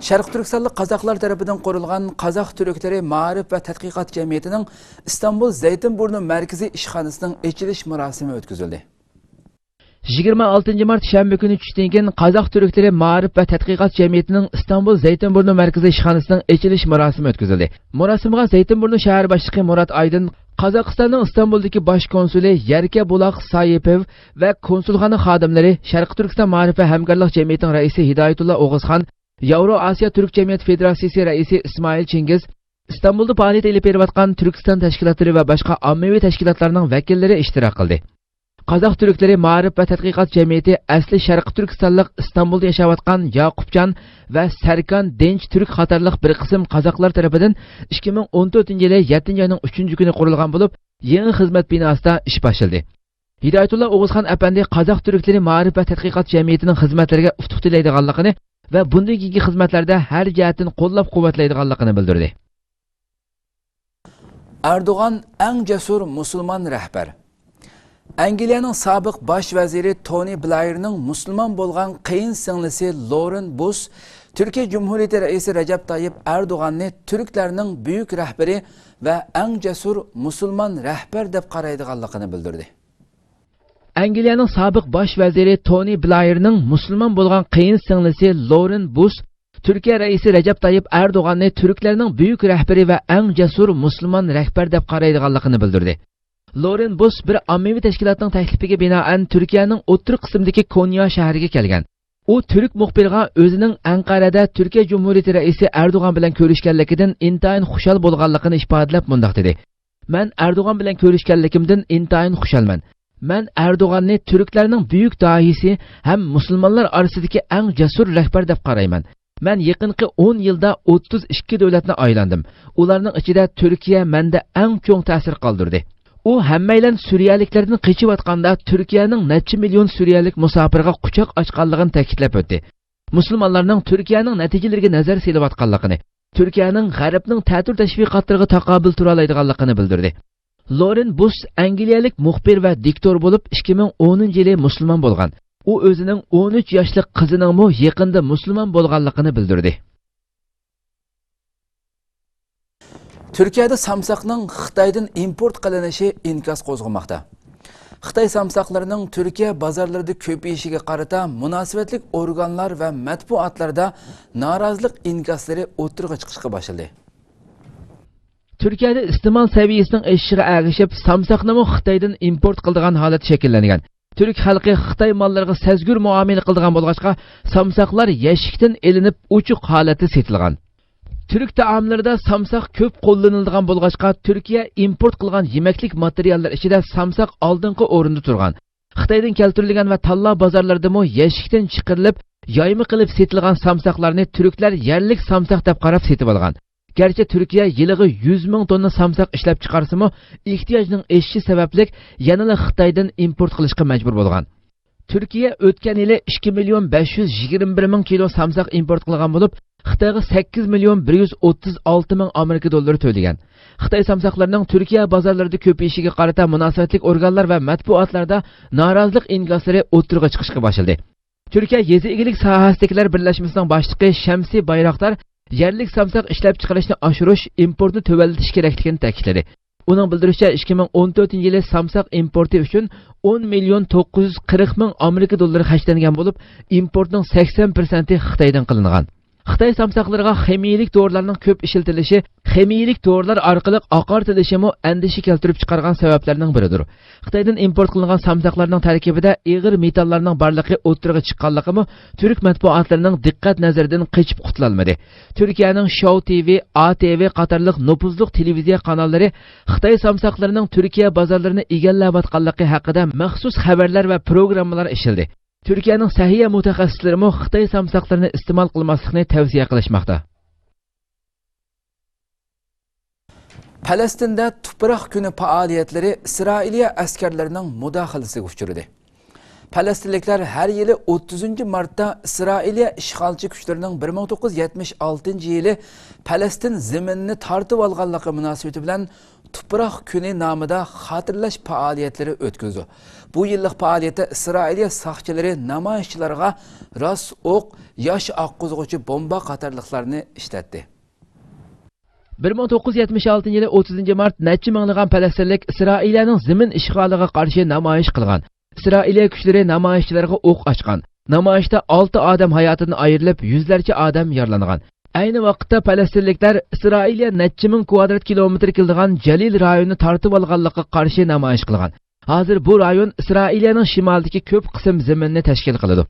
شەرقىي تۈركىستانلىق قازاقلار تەرىپىدىن قۇرۇلغان قازاق تۈركلىرى مائارىپ ۋە تەتقىقات جەمئىيىتىنىڭ ئىستانبۇل زەيتىنبۇرنۇ مەركىزىي ئىشخانىسىنىڭ ئېچىلىش مۇراسىمى ئۆتكۈزۈلدى. يىگىرمە ئالتىنچى مارت شەنبە كۈنى چۈشتىن كېيىن قازاق تۈركلىرى مائارىپ ۋە تەتقىقات جەمئىيىتىنىڭ ئىستانبۇل زەيتىنبۇرنۇ مەركىزىي ئىشخانىسىنىڭ ئېچىلىش مۇراسىمى ئۆتكۈزۈلدى. مۇراسىمغا زەيتىنبۇرنۇ شەھەر باشلىقى مۇرات ئايدىن، قازاقىستاننىڭ ئىستانبۇلدىكى باش كونسۇلى يەركە بۇلاق سايىپوۋ ۋە كونسۇلخانا خادىملىرى، شەرقىي تۈركىستان مائارىپ ۋە ھەمكارلىق جەمئىيىتىنىڭ رەئىسى ھىدايەتۇللا ئوغۇزخان، ياۋرو ئاسىيا تۈرك جەمئىيەت فېدېراتسىيىسى رەئىسى ئىسمائىل چىڭگىز، ئىستانبۇلدا پائالىيەت ئېلىپ بېرىۋاتقان تۈركىستان تەشكىلاتلىرى ۋە باشقا ئاممىۋى تەشكىلاتلارنىڭ ۋەكىللىرى ئىشتىراك قىلدى. قازاق تۈركلىرى مائارىپ ۋە تەتقىقات جەمئىيىتى ئەسلى شەرقىي تۈركىستانلىق ئىستانبۇلدا ياشاۋاتقان ياقۇپجان ۋە سەركان دىنچ تۈرك قاتارلىق بىر قىسىم قازاقلار تەرىپىدىن ئىككى مىڭ ئون تۆتىنچى يىلى يەتتىنچى ئاينىڭ ئۈچىنچى كۈنى قۇرۇلغان بولۇپ، يېڭى خىزمەت بىناسىدا ئىش باشلىدى. ھىدايەتۇللا ئوغۇزخان ئەپەندى قازاق تۈركلىرى مائارىپ ۋە تەتقىقات جەمئىيىتىنىڭ خىزمەتلىرىگە ئۇتۇق تىلەيدىغانلىقىنى ۋە بۇندىن كېيىنكى خىزمەتلەردە ھەر جەھەتتىن قوللاپ-قۇۋۋەتلەيدىغانلىقىنى بىلدۈردى. ئەردوغان ئەڭ جەسۇر مۇسۇلمان رەھبەر. ئەنگلىيەنىڭ سابىق باش ۋەزىرى تونى بلايرنىڭ مۇسۇلمان بولغان قېيىن سىڭلىسى لورېن بۇش تۈركىيە جۇمھۇرىيىتى رەئىسى رەجەپ تايىپ ئەردوغاننى تۈركلەرنىڭ بۈيۈك رەھبىرى ۋە ئەڭ جەسۇر مۇسۇلمان رەھبەر دەپ قارايدىغانلىقىنى بىلدۈردى. ئەنگلىيەنىڭ سابىق باش ۋەزىرى تونى بلايرنىڭ مۇسۇلمان بولغان قېيىن سىڭلىسى لورېن بۇش تۈركىيە رەئىسى رەجەپ تايىپ ئەردوغاننى تۈركلەرنىڭ بۈيۈك رەھبىرى ۋە ئەڭ جەسۇر مۇسۇلمان رەھبەر دەپ قارايدىغانلىقىنى بىلدۈردى. لورېن بۇش بىر ئاممىۋى تەشكىلاتنىڭ تەكلىپىگە بىنائەن تۈركىيەنىڭ ئوتتۇرا قىسمىدىكى كونيا شەھىرىگە كەلگەن. ئۇ تۈرك مۇخبىرغا ئۆزىنىڭ ئەنقەرەدە تۈركىيە جۇمھۇرىيىتى رەئىسى ئەردوغان بىلەن كۆرۈشكەنلىكىدىن ئىنتايىن خۇشال بولغانلىقىنى ئىپادىلەپ مۇنداق دېدى: مەن ئەردوغان بىلەن كۆرۈشكەنلىكىمدىن ئىنتايىن خۇشالمەن. مەن ئەردوغاننى تۈركلەرنىڭ بۈيۈك داھىيسى ھەم مۇسۇلمانلار ئارىسىدىكى ئەڭ جەسۇر رەھبەر دەپ قارايمەن. مەن يېقىنقى ئون يىلدا ئوتتۇز ئىككى دۆلەتنى ئايلاندىم. ئۇلارنىڭ ئىچىدە تۈركىيە مەندە ئەڭ چوڭ تەسىر قالدۇردى. ئۇ ھەممەيلەن سۈرىيەلىكلەردىن قېچىۋاتقاندا تۈركىيەنىڭ نەچچە مىليون سۈرىيەلىك مۇساپىرغا قۇچاق ئاچقانلىقىنى تەكىتلەپ ئۆتتى. مۇسۇلمانلارنىڭ تۈركىيەنىڭ نەتىجىلىرىگە نەزەر سېلىۋاتقانلىقىنى، تۈركىيەنىڭ غەربنىڭ تەتۈر تەشۋىقاتلىرىغا تاقابىل تۇرالايدىغانلىقىنى بىلدۈردى. لورېن بۇش ئەنگلىيەلىك مۇخبىر ۋە دىكتور بولۇپ، ئىككى مىڭ ئونىنچى يىلى مۇسۇلمان بولغان. ئۇ ئۆزىنىڭ ئون ئۈچ ياشلىق قىزىنىڭمۇ يېقىندا مۇسۇلمان بولغانلىقىنى بىلدۈردى. تۈركىيەدە سامساقنىڭ خىتايدىن ئىمپورت قىلىنىشى ئىنكاس قوزغىماقتا. خىتاي سامساقلىرىنىڭ تۈركىيە بازارلىرىدا كۆپىيىشىگە قارىتا مۇناسىۋەتلىك ئورگانلار ۋە مەتبۇئاتلاردا نارازىلىق ئىنكاسلىرى ئوتتۇرىغا چىقىشقا باشلىدى. تۈركىيەدە ئىستېمال سەۋىيەسىنىڭ ئېشىشىغا ئەگىشىپ، سامساقنىمۇ خىتايدىن ئىمپورت قىلىدىغان ھالەت شەكىللەنگەن. تۈرك خەلقى خىتاي ماللىرىغا سەزگۈر مۇئامىلە قىلىدىغان بولغاچقا، سامساقلار يەشىكتىن ئېلىنىپ ئوچۇق ھالەتتە سېتىلغان. تۈرك تائاملىرىدا سامساق كۆپ قوللىنىلىدىغان بولغاچقا، تۈركىيە ئىمپورت قىلغان يېمەكلىك ماتېرىياللىرى ئىچىدە سامساق ئالدىنقى ئورۇندا تۇرغان. خىتايدىن كەلتۈرۈلگەن ۋە تاللا بازارلىرىدىمۇ يەشىكتىن چىقىرىلىپ، يايما قىلىپ سېتىلغان سامساقلارنى تۈركلەر يەرلىك سامساق دەپ قاراپ سېتىۋالغان. گەرچە تۈركىيە يىلىغا يۈز مىڭ توننا سامساق ئىشلەپچىقارسىمۇ، ئېھتىياجنىڭ ئېشىشى سەۋەبلىك يەنىلا خىتايدىن ئىمپورت قىلىشقا مەجبۇر بولغان. تۈركىيە ئۆتكەن يىلى ئىككى مىليون بەش يۈز يىگىرمە بىر مىڭ كىلو سامساق ئىمپورت قىلغان بولۇپ، خىتايغا سەككىز مىليون بىر يۈز ئوتتۇز ئالتە مىڭ ئامېرىكا دوللىرى تۆلىگەن. خىتاي سامساقلىرىنىڭ تۈركىيە بازارلىرىدا كۆپىيىشىگە قارىتا مۇناسىۋەتلىك ئورگانلار ۋە مەتبۇئاتلاردا نارازىلىق ئىنكاسلىرى ئوتتۇرىغا چىقىشقا باشلىدى. تۈركىيە يېزا ئىگىلىك ساھەسىدىكىلەر بىرلەشمىسىنىڭ باشلىقى شەمسى بايراقدار يەرلىك سامساق ئىشلەپچىقىرىشنى ئاشۇرۇش، ئىمپورتنى تۆۋەنلىتىش كېرەكلىكىنى تەكىتلىدى. ئۇنىڭ بىلدۈرۈشىچە، ئىككى مىڭ ئون تۆتىنچى يىلى سامساق ئىمپورتى ئۈچۈن ئون مىليون توققۇز يۈز قىرىق مىڭ ئامېرىكا دوللىرى خەجلەنگەن بولۇپ، ئىمپورتنىڭ سەكسەن پىرسەنتى خىتايدىن قىلىنغان. خىتاي سامساقلىرىغا خىمىيىلىك دورىلارنىڭ كۆپ ئىشلىتىلىشى، خىمىيىلىك دورىلار ئارقىلىق ئاقارتىلىشىمۇ ئەندىشە كەلتۈرۈپ چىقارغان سەۋەبلەرنىڭ بىرىدۇر. خىتايدىن ئىمپورت قىلىنغان سامساقلارنىڭ تەركىبىدە ئېغىر مېتاللارنىڭ بارلىقى ئوتتۇرىغا چىققانلىقىمۇ تۈرك مەتبۇئاتلىرىنىڭ دىققەت نەزىرىدىن قېچىپ قۇتۇلالمىدى. تۈركىيەنىڭ شاۋ تىۋى، ئا تىۋى قاتارلىق نوپۇزلۇق تېلېۋىزىيە قاناللىرى خىتاي سامساقلىرىنىڭ تۈركىيە بازارلىرىنى ئىگىلەۋاتقانلىقى ھەققىدە مەخسۇس خەۋەرلەر ۋە پروگراممىلار ئىشلىدى. تۈركىيەنىڭ سەھىيە مۇتەخەسسىسلىرىمۇ خىتاي سامساقلىرىنى ئىستېمال قىلماسلىقنى تەۋسىيە قىلىشماقتا. پەلەستىندە تۇپراق كۈنى پائالىيەتلىرى ئىسرائىلىيە ئەسكەرلىرىنىڭ مۇداخىلىسىگە ئۇچرىدى. پەلەستىنلىكلەر ھەر يىلى ئوتتۇزىنچى مارتتا ئىسرائىلىيە ئىشغالچى كۈچلىرىنىڭ بىر مىڭ توققۇز يۈز يەتمىش ئالتىنچى يىلى پەلەستىن زېمىنىنى تارتىۋالغانلىقى مۇناسىۋىتى بىلەن تۇپراق كۈنى نامىدا خاتىرىلەش پائالىيەتلىرى ئۆتكۈزىدۇ. بۇ يىللىق پائالىيەتتە ئىسرائىلىيە ساقچىلىرى نامايىشچىلارغا راست ئوق، ياش ئاققۇزغۇچى بومبا قاتارلىقلارنى ئىشلەتتى. بىر مىڭ توققۇز يۈز يەتمىش ئالتىنچى يىلى ئوتتۇزىنچى مارت نەچچە مىڭلىغان پەلەستىنلىك ئىسرائىلىيەنىڭ زېمىن ئىشغالىغا قارشى نامايىش قىلغان. ئىسرائىلىيە كۈچلىرى نامايىشچىلارغا ئوق ئاچقان. نامايىشتا ئالتە ئادەم ھاياتىدىن ئايرىلىپ، يۈزلەرچە ئادەم يارىلانغان. ئەينى ۋاقىتتا پەلەستىنلىكلەر ئىسرائىلىيە نەچچە مىڭ كىۋادرات كىلومېتىر كېلىدىغان جەلىل رايونىنى تارتىۋالغانلىقىغا قارشى نامايىش قىلغان. ھازىر بۇ رايون ئىسرائىلىيەنىڭ شىمالىدىكى كۆپ قىسىم زېمىننى تەشكىل قىلىدۇ.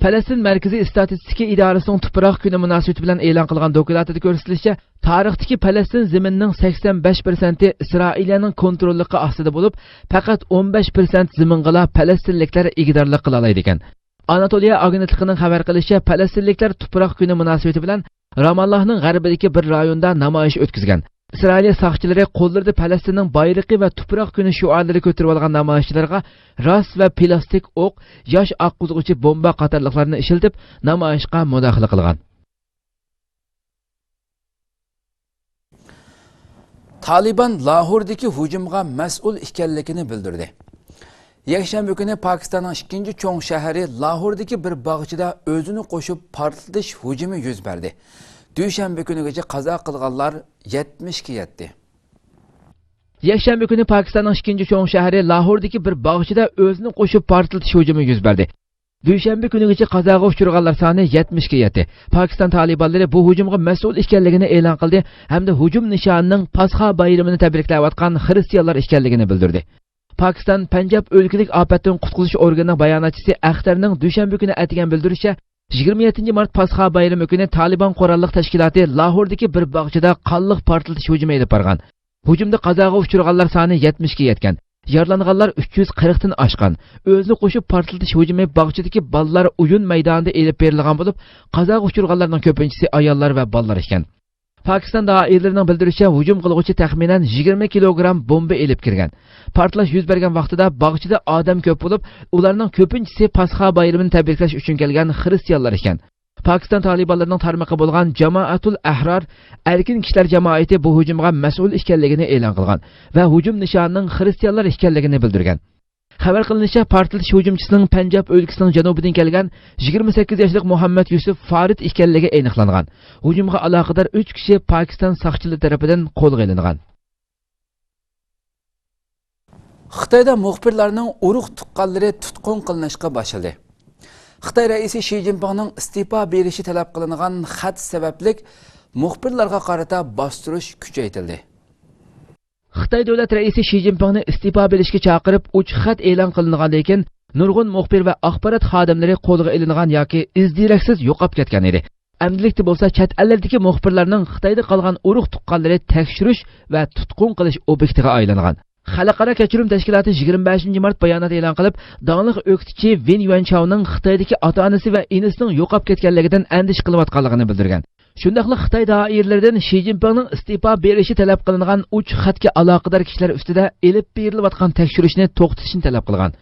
پەلەستىن مەركىزىي ئىستاتىستىكا ئىدارىسىنىڭ تۇپراق كۈنى مۇناسىۋىتى بىلەن ئېلان قىلغان دوكلاتىدا كۆرسىتىلىشىچە، تارىختىكى پەلەستىن زېمىنىنىڭ سەكسەن بەش پىرسەنتى ئىسرائىلىيەنىڭ كونتروللۇقى ئاستىدا بولۇپ، پەقەت ئون بەش پىرسەنت زېمىنغىلا پەلەستىنلىكلەر ئىگىدارلىق قىلالايدىكەن. ئاناتولىيە ئاگېنتلىقىنىڭ خەۋەر قىلىشىچە، پەلەستىنلىكلەر تۇپراق كۈنى مۇناسىۋىتى بىلەن راماللاھنىڭ غەربىدىكى بىر رايوندا نامايىش ئۆتكۈزگەن. ئىسرائىلىيە ساقچىلىرى قوللىرىدا پەلەستىننىڭ بايرىقى ۋە تۇپراق كۈنى شوئارلىرى كۆتۈرۈۋالغان نامايىشچىلارغا راس ۋە پىلاستىك ئوق، ياش ئاققۇزغۇچى بومبا قاتارلىقلارنى ئىشلىتىپ، نامايىشقا مۇداخىلە قىلغان. تالىبان لاھوردىكى ھۇجۇمغا مەسئۇل ئىكەنلىكىنى بىلدۈردى. يەكشەنبە كۈنى پاكىستاننىڭ ئىككىنچى چوڭ شەھىرى لاھوردىكى بىر باغچىدا ئۆزىنى قوشۇپ پارتلىتىش ھۇجۇمى يۈز بەردى. دۈشەنبە كۈنىگىچە قازا قىلغانلار يەتمىشكە يەتتى. يەكشەنبە كۈنى پاكىستاننىڭ ئىككىنچى چوڭ شەھىرى لاھوردىكى بىر باغچىدا ئۆزىنى قوشۇپ پارتلىتىش ھۇجۇمى يۈز بەردى. دۈشەنبە كۈنىگىچە قازاغا ئۇچرىغانلار سانى يەتمىشكە يەتتى. پاكىستان تالىبانلىرى بۇ ھۇجۇمغا مەسئۇل ئىكەنلىكىنى ئېلان قىلدى ھەمدە ھۇجۇم نىشانىنىڭ پاسخا بايرىمىنى تەبرىكلەۋاتقان خىرىستىيانلار ئىكەنلىكىنى بىلدۈردى. پاكىستان پەنجاب ئۆلكىلىك ئاپەتتىن قۇتقۇزۇش ئورگىنىنىڭ باياناتچىسى ئەختەرنىڭ دۈشەنبە كۈنى ئەتىگەن بىلدۈرۈشىچە، يىگىرمە يەتتىنچى مارت پاسخا بايرىمى كۈنى تالىبان قوراللىق تەشكىلاتى لاھوردىكى بىر باغچىدا قانلىق پارتلىتىش ھۇجۇمى ئېلىپ بارغان. ھۇجۇمدا قازاغا ئۇچرىغانلار سانى يەتمىشكە يەتكەن. يارىلانغانلار ئۈچ يۈز قىرىقتىن ئاشقان. ئۆزىنى قوشۇپ پارتلىتىش ھۇجۇمى باغچىدىكى بالىلار ئويۇن مەيدانىدا ئېلىپ بېرىلغان بولۇپ، قازاغا ئۇچرىغانلارنىڭ كۆپىنچىسى ئاياللار ۋە بالىلار ئىكەن. پاكىستان دائىرىلىرىنىڭ بىلدۈرۈشىچە، ھۇجۇم قىلغۇچى تەخمىنەن يىگىرمە كىلوگرام بومبا ئېلىپ كىرگەن. پارتلاش يۈز بەرگەن ۋاقتىدا باغچىدا ئادەم كۆپ بولۇپ، ئۇلارنىڭ كۆپىنچىسى پاسخا بايرىمىنى تەبرىكلەش ئۈچۈن كەلگەن خىرىستىيانلار ئىكەن. پاكىستان تالىبانلىرىنىڭ تارمىقى بولغان جامائەتۇل ئەھرار ئەركىن كىشىلەر جامائىتى بۇ ھۇجۇمغا مەسئۇل ئىكەنلىكىنى ئېلان قىلغان ۋە ھۇجۇم نىشانىنىڭ خىرىستىيانلار ئىكەنلىكىنى بىلدۈرگەن. خەۋەر قىلىنىشىچە، پارتلىتىش ھۇجۇمچىسىنىڭ پەنجاب ئۆلكىسىنىڭ جەنۇبىدىن كەلگەن يىگىرمە سەككىز ياشلىق مۇھەممەد يۈسۈپ فارىت ئىكەنلىكى ئېنىقلانغان. ھۇجۇمغا ئالاقىدار ئۈچ كىشى پاكىستان ساقچىلىرى تەرىپىدىن قولغا ئېلىنغان. خىتايدا مۇخبىرلارنىڭ ئۇرۇق تۇغقانلىرى تۇتقۇن قىلىنىشقا باشلىدى. خىتاي رەئىسى شى جىنپىڭنىڭ ئىستېپا بېرىشى تەلەپ قىلىنغان خەت سەۋەبلىك مۇخبىرلارغا قارىتا باستۇرۇش كۈچەيتىلدى. خىتاي دۆلەت رەئىسى شى جىنپىڭنى ئىستېپا بېرىشكە چاقىرىپ ئوچۇق خەت ئېلان قىلىنغاندىن كېيىن، نۇرغۇن مۇخبىر ۋە ئاخبارات خادىملىرى قولغا ئېلىنغان ياكى ئىز-دېرەكسىز يوقاپ كەتكەن ئىدى. ئەمدىلىكتە بولسا چەت ئەللەردىكى مۇخبىرلارنىڭ خىتايدا قالغان ئۇرۇق-تۇغقانلىرى تەكشۈرۈش ۋە تۇتقۇن قىلىش ئوبيېكتىغا ئايلانغان. خەلقئارا كەچۈرۈم تەشكىلاتى يىگىرمە بەشىنچى مارت بايانات ئېلان قىلىپ، داڭلىق ئۆكتىچى ۋېن يۈەنچاۋنىڭ خىتايدىكى ئاتا-ئانىسى ۋە ئىنىسىنىڭ يوقاپ كەتكەنلىكىدىن ئەندىشە قىلىۋاتقانلىقىنى بىلدۈرگەن. شۇنداقلا خىتاي دائىرىلىرىدىن شى جىنپىڭنىڭ ئىستېپا بېرىشى تەلەپ قىلىنغان ئوچۇق خەتكە ئالاقىدار كىشىلەر ئۈستىدە ئېلىپ بېرىلىۋاتقان تەكشۈرۈشنى توختىتىشنى تەلەپ قىلغان.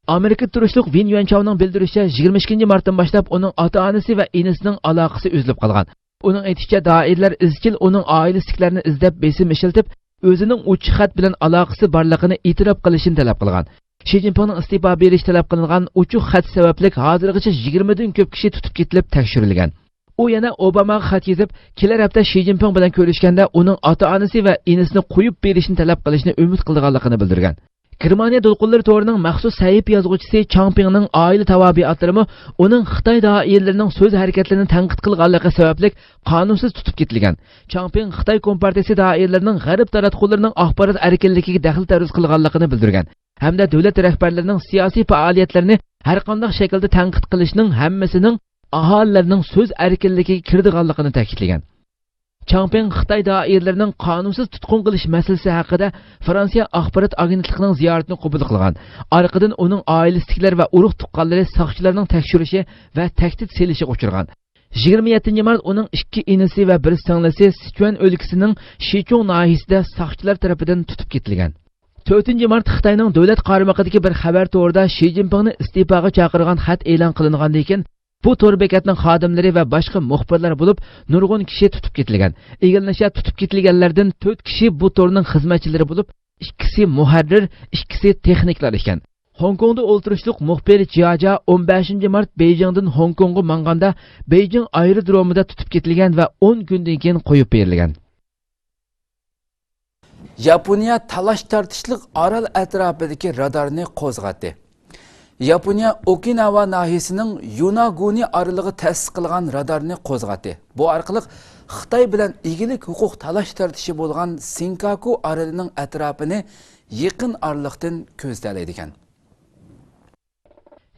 ئامېرىكىدا تۇرۇشلۇق ۋېن يۈەنچاۋنىڭ بىلدۈرۈشىچە، يىگىرمە ئىككىنچى مارتتىن باشلاپ ئۇنىڭ ئاتا-ئانىسى ۋە ئىنىسىنىڭ ئالاقىسى ئۈزۈلۈپ قالغان. ئۇنىڭ ئېيتىشىچە، دائىرىلەر ئىزچىل ئۇنىڭ ئائىلىسىدىكىلەرنى ئىزدەپ بېسىم ئىشلىتىپ، ئۆزىنىڭ ئوچۇق خەت بىلەن ئالاقىسى بارلىقىنى ئېتىراپ قىلىشىنى تەلەپ قىلغان. شى جىنپىڭنىڭ ئىستېپا بېرىشى تەلەپ قىلىنغان ئوچۇق خەت سەۋەبلىك ھازىرغىچە يىگىرمىدىن كۆپ كىشى تۇتۇپ كېتىلىپ تەكشۈرۈلگەن. ئۇ يەنە ئوباماغا خەت يېزىپ، كېلەر ھەپتە شى جىنپىڭ بىلەن كۆرۈشكەندە ئۇنىڭ ئاتا-ئانىسى ۋە ئىنىسىنى قويۇپ بېرىشنى تەلەپ قىلىشنى ئۈمىد قىلىدىغانلىقىنى بىلدۈرگەن. گېرمانىيە دولقۇنلىرى تورىنىڭ مەخسۇس سەھىپە يازغۇچىسى چاڭ پىڭنىڭ ئائىلە تاۋابىئاتلىرىمۇ ئۇنىڭ خىتاي دائىرىلىرىنىڭ سۆز ھەرىكەتلىرىنى تەنقىد قىلغانلىقى سەۋەبلىك قانۇنسىز تۇتۇپ كېتىلگەن. چاڭ پىڭ خىتاي كومپارتىيىسى دائىرىلىرىنىڭ غەرب تاراتقۇلىرىنىڭ ئاخبارات ئەركىنلىكىگە دەخلى تەرۇز قىلغانلىقىنى بىلدۈرگەن ھەمدە دۆلەت رەھبەرلىرىنىڭ سىياسىي پائالىيەتلىرىنى ھەرقانداق شەكىلدە تەنقىد قىلىشنىڭ ھەممىسىنىڭ ئاھالىلەرنىڭ سۆز ئەركىنلىكىگە كىرىدىغانلىقىنى تەكىتلىگەن. چاڭ پىڭ خىتاي دائىرىلىرىنىڭ قانۇنسىز تۇتقۇن قىلىش مەسىلىسى ھەققىدە فرانسىيە ئاخبارات ئاگېنتلىقىنىڭ زىيارىتىنى قوبۇل قىلغان. ئارقىدىن ئۇنىڭ ئائىلىسىدىكىلەر ۋە ئۇرۇق-تۇغقانلىرى ساقچىلارنىڭ تەكشۈرۈشى ۋە تەھدىت سېلىشىغا ئۇچرىغان. يىگىرمە يەتتىنچى مارت ئۇنىڭ ئىككى ئىنىسى ۋە بىر سىڭلىسى سىچۈەن ئۆلكىسىنىڭ شىچۇڭ ناھىيىسىدە ساقچىلار تەرىپىدىن تۇتۇپ كېتىلگەن. تۆتىنچى مارت خىتاينىڭ دۆلەت قارمىقىدىكى بىر خەۋەر تورىدا شى جىنپىڭنى ئىستېپاغا چاقىرغان خەت ئېلان قىلىنغاندىن كېيىن، بۇ تور بېكەتنىڭ خادىملىرى ۋە باشقا مۇخبىرلار بولۇپ نۇرغۇن كىشى تۇتۇپ كېتىلگەن. ئىگىلىنىشىچە، تۇتۇپ كېتىلگەنلەردىن تۆت كىشى بۇ تورنىڭ خىزمەتچىلىرى بولۇپ، ئىككىسى مۇھەررىر، ئىككىسى تېخنىكلار ئىكەن. خوڭكوڭدا ئولتۇرۇشلۇق مۇخبىر جياجيا ئون بەشىنچى مارت بېيجىڭدىن خوڭكوڭغا ماڭغاندا، بېيجىڭ ئايرودرومىدا تۇتۇپ كېتىلگەن ۋە ئون كۈندىن كېيىن قويۇپ بېرىلگەن. ياپونىيە تالاش-تارتىشلىق ئارال ئەتراپىدىكى رادارنى قوزغاتتى. ياپونىيە ئوكىناۋا ناھىيىسىنىڭ يۇناگونى ئارىلىغا تەسىس قىلغان رادارنى قوزغاتتى. بۇ ئارقىلىق خىتاي بىلەن ئىگىلىك ھوقۇق تالاش-تارتىشى بولغان سىنكاكۇ ئارىلىنىڭ ئەتراپىنى يېقىن ئارىلىقتىن كۆزىتەلەيدىكەن.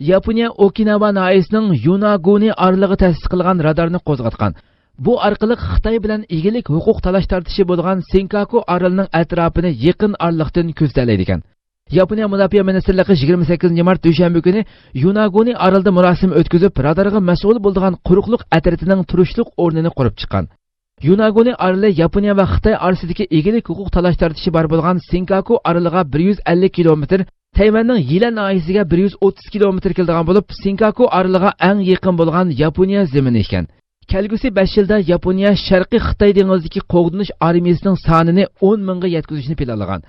ياپونىيە ئوكىناۋا ناھىيىسىنىڭ يۇناگونى ئارىلىغا تەسىس قىلغان رادارنى قوزغاتقان. بۇ ئارقىلىق خىتاي بىلەن ئىگىلىك ھوقۇق تالاش-تارتىشى بولغان سىنكاكۇ ئارىلىنىڭ ئەتراپىنى يېقىن ئارىلىقتىن كۆزىتەلەيدىكەن. ياپونىيە مۇداپىئە مىنىستىرلىقى يىگىرمە سەككىزىنچى مارت دۈشەنبە كۈنى يۇناگونى ئارىلىدا مۇراسىم ئۆتكۈزۈپ، رادارغا مەسئۇل بولىدىغان قۇرۇقلۇق ئەترىتىنىڭ تۇرۇشلۇق ئورنىنى قۇرۇپ چىققان. يۇناگونى ئارىلى ياپونىيە ۋە خىتاي ئارىسىدىكى ئىگىلىك ھوقۇق تالاش-تارتىشى بار بولغان سىنكاكۇ ئارىلىغا بىر يۈز ئەللىك كىلومېتىر، تەيۋەننىڭ يىلەن ناھىيىسىگە بىر يۈز ئوتتۇز كىلومېتىر كېلىدىغان بولۇپ، سىنكاكۇ ئارىلىغا ئەڭ يېقىن بولغان ياپونىيە زېمىنى ئىكەن. كەلگۈسى بەش يىلدا ياپونىيە شەرقىي خىتاي دېڭىزىدىكى قوغدىنىش ئارمىيىسىنىڭ سانىنى ئون مىڭغا يەتكۈزۈشنى پىلانلىغان.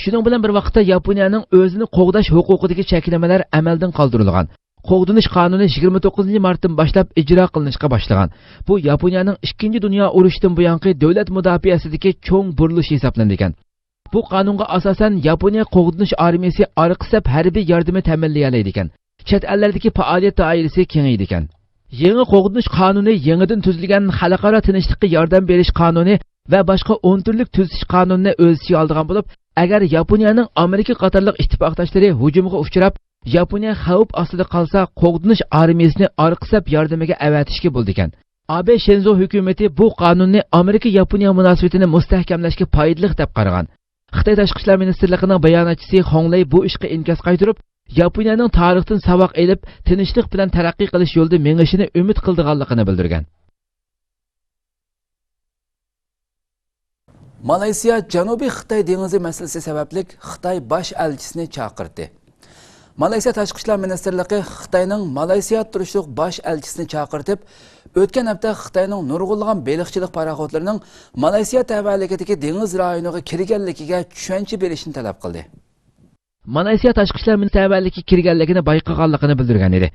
شۇنىڭ بىلەن بىر ۋاقىتتا، ياپونىيەنىڭ ئۆزىنى قوغداش ھوقۇقىدىكى چەكلىمىلەر ئەمەلدىن قالدۇرۇلغان. قوغدىنىش قانۇنى يىگىرمە توققۇزىنچى مارتتىن باشلاپ ئىجرا قىلىنىشقا باشلىغان. بۇ ياپونىيەنىڭ ئىككىنچى دۇنيا ئۇرۇشىدىن بۇيانقى دۆلەت مۇداپىئەسىدىكى چوڭ بۇرۇلۇش ھېسابلىنىدىكەن. بۇ قانۇنغا ئاساسەن، ياپونىيە قوغدىنىش ئارمىيىسى ئارقا سەپ ھەربىي ياردىمى تەمىنلىيەلەيدىكەن. چەت ئەللەردىكى پائالىيەت دائىرىسى كېڭىيىدىكەن. يېڭى قوغدىنىش قانۇنى يېڭىدىن تۈزۈلگەن خەلقئارا تىنچلىققا ياردەم بېرىش قانۇنى ۋە باشقا ئون تۈرلۈك تۈزىتىش قانۇنىنى ئۆز ئىچىگە ئالىدىغان بولۇپ، ئەگەر ياپونىيەنىڭ ئامېرىكا قاتارلىق ئىتتىپاقداشلىرى ھۇجۇمغا ئۇچراپ، ياپونىيە خەۋپ ئاستىدا قالسا، قوغدىنىش ئارمىيىسىنى ئارقا سەپ ياردىمىگە ئەۋەتىشكە بولىدىكەن. ئابې شىنزو ھۆكۈمىتى بۇ قانۇننى ئامېرىكا-ياپونىيە مۇناسىۋىتىنى مۇستەھكەملەشكە پايدىلىق دەپ قارىغان. خىتاي تاشقى ئىشلار مىنىستىرلىقىنىڭ باياناتچىسى خۇڭ لېي بۇ ئىشقا ئىنكاس قايتۇرۇپ، ياپونىيەنىڭ تارىختىن ساۋاق ئېلىپ، تىنچلىق بىلەن تەرەققىي قىلىش يولىدا مېڭىشىنى ئۈمىد قىلىدىغانلىقىنى بىلدۈرگەن. مالايسىيا جەنۇبىي خىتاي دېڭىزى مەسىلىسى سەۋەبلىك خىتاي باش ئەلچىسىنى چاقىرتتى. مالايسىيا تاشقى ئىشلار مىنىستىرلىقى خىتاينىڭ مالايسىيادا تۇرۇشلۇق باش ئەلچىسىنى چاقىرتىپ، ئۆتكەن ھەپتە خىتاينىڭ نۇرغۇنلىغان بېلىقچىلىق پاراخوتلىرىنىڭ مالايسىيا تەۋەلىكىدىكى دېڭىز رايونىغا كىرگەنلىكىگە چۈشەنچە بېرىشنى تەلەپ قىلدى. مالايسىيا تاشقى ئىشلار مىنىستىرى تەۋەلىكى كىرگەنلىكىنى بايقىغانلىقىنى بىلدۈرگەن ئىدى.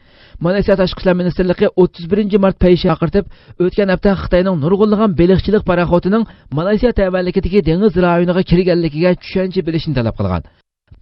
مالايسىيا تاشقى ئىشلار مىنىستىرلىقى ئوتتۇز بىرىنچى مارت پەيشەنبە قىرتىپ، ئۆتكەن ھەپتە خىتاينىڭ نۇرغۇنلىغان بېلىقچىلىق پاراخوتىنىڭ مالايسىيا تەۋەلىكىدىكى دېڭىز رايونىغا كىرگەنلىكىگە چۈشەنچە بېرىشنى تەلەپ قىلغان.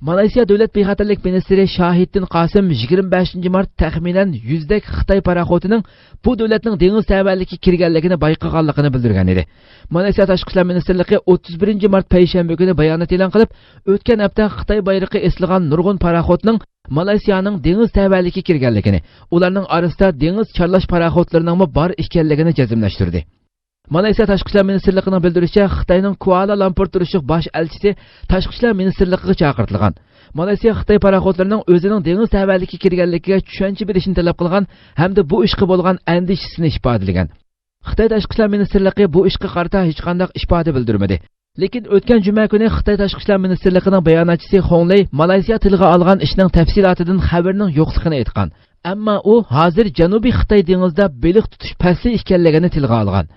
مالايسىيا دۆلەت بىخەتەرلىك مىنىستىرى شاھىددىن قاسىم يىگىرمە بەشىنچى مارت تەخمىنەن يۈزدەك خىتاي پاراخوتىنىڭ بۇ دۆلەتنىڭ دېڭىز تەۋەلىكىگە كىرگەنلىكىنى بايقىغانلىقىنى بىلدۈرگەن ئىدى. مالايسىيا تاشقى ئىشلار مىنىستىرلىقى ئوتتۇز بىرىنچى مارت پەيشەنبە كۈنى بايانات ئېلان قىلىپ، ئۆتكەن ھەپتە خىتاي بايرىقى ئېسىلغان نۇرغۇن پاراخوتنىڭ مالايسىيانىڭ دېڭىز تەۋەلىكىگە كىرگەنلىكىنى، ئۇلارنىڭ ئارىسىدا دېڭىز چارلاش پاراخوتلىرىنىڭمۇ بار ئىكەنلىكىنى جەزملەشتۈردى. مالايسىيا تاشقى ئىشلار مىنىستىرلىقىنىڭ بىلدۈرۈشىچە، خىتاينىڭ كۇئالا لامپۇردا تۇرۇشلۇق باش ئەلچىسى تاشقى ئىشلار مىنىستىرلىقىغا چاقىرتىلغان. مالايسىيا خىتاي پاراخوتلىرىنىڭ ئۆزىنىڭ دېڭىز تەۋەلىكىگە كىرگەنلىكىگە چۈشەنچە بېرىشنى تەلەپ قىلغان ھەمدە بۇ ئىشقا بولغان ئەندىشىسىنى ئىپادىلىگەن. خىتاي تاشقى ئىشلار مىنىستىرلىقى بۇ ئىشقا قارىتا ھېچقانداق ئىپادە بىلدۈرمىدى. لېكىن ئۆتكەن جۈمە كۈنى خىتاي تاشقى ئىشلار مىنىستىرلىقىنىڭ باياناتچىسى خۇڭ لېي مالايسىيا تىلغا ئالغان ئىشنىڭ تەپسىلاتىدىن خەۋىرىنىڭ يوقلۇقىنى ئېيتقان. ئەمما ئۇ ھازىر جەنۇبىي خىتاي دېڭىزىدا بېلىق تۇتۇش پەسلى ئىكەنلىكىنى تىلغا ئالغان.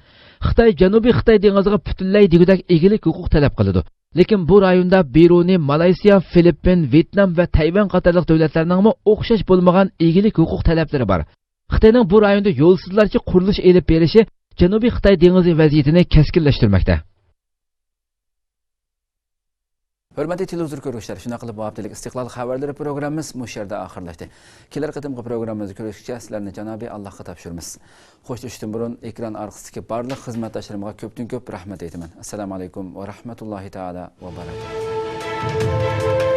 خىتاي جەنۇبىي خىتاي دېڭىزىغا پۈتۈنلەي دېگۈدەك ئىگىلىك ھوقۇق تەلەپ قىلىدۇ. لېكىن بۇ رايوندا بىرۇنى مالايسىيا، فىلىپپىن، ۋيېتنام ۋە تەيۋەن قاتارلىق دۆلەتلەرنىڭمۇ ئوخشاش بولمىغان ئىگىلىك ھوقۇق تەلەپلىرى بار. خىتاينىڭ بۇ رايوندا يولسىزلارچە قۇرۇلۇش ئېلىپ بېرىشى جەنۇبىي خىتاي دېڭىزى ۋەزىيىتىنى كەسكىنلەشتۈرمەكتە. ھۆرمەتلىك تېلېۋىزور كۆرگۈچىلەر، شۇنداق قىلىپ بۇ ھەپتىلىك ئىستىقلال خەۋەرلىرى پروگراممىمىز مۇشۇ يەردە ئاخىرلاشتى. كېلەر قېتىمقى پروگراممىمىزدا كۆرۈشكىچە سىلەرنى جانابىي ئاللاھقا تاپشۇرىمىز. خوشلىشىشتىن بۇرۇن ئېكران ئارقىسىدىكى بارلىق خىزمەتداشلىرىمغا كۆپتىن كۆپ رەھمەت ئېيتىمەن. ئەسسالامۇ ئەلەيكۇم ۋە رەھمەتۇللاھى تائالا ۋە بەرەكاتۇھ.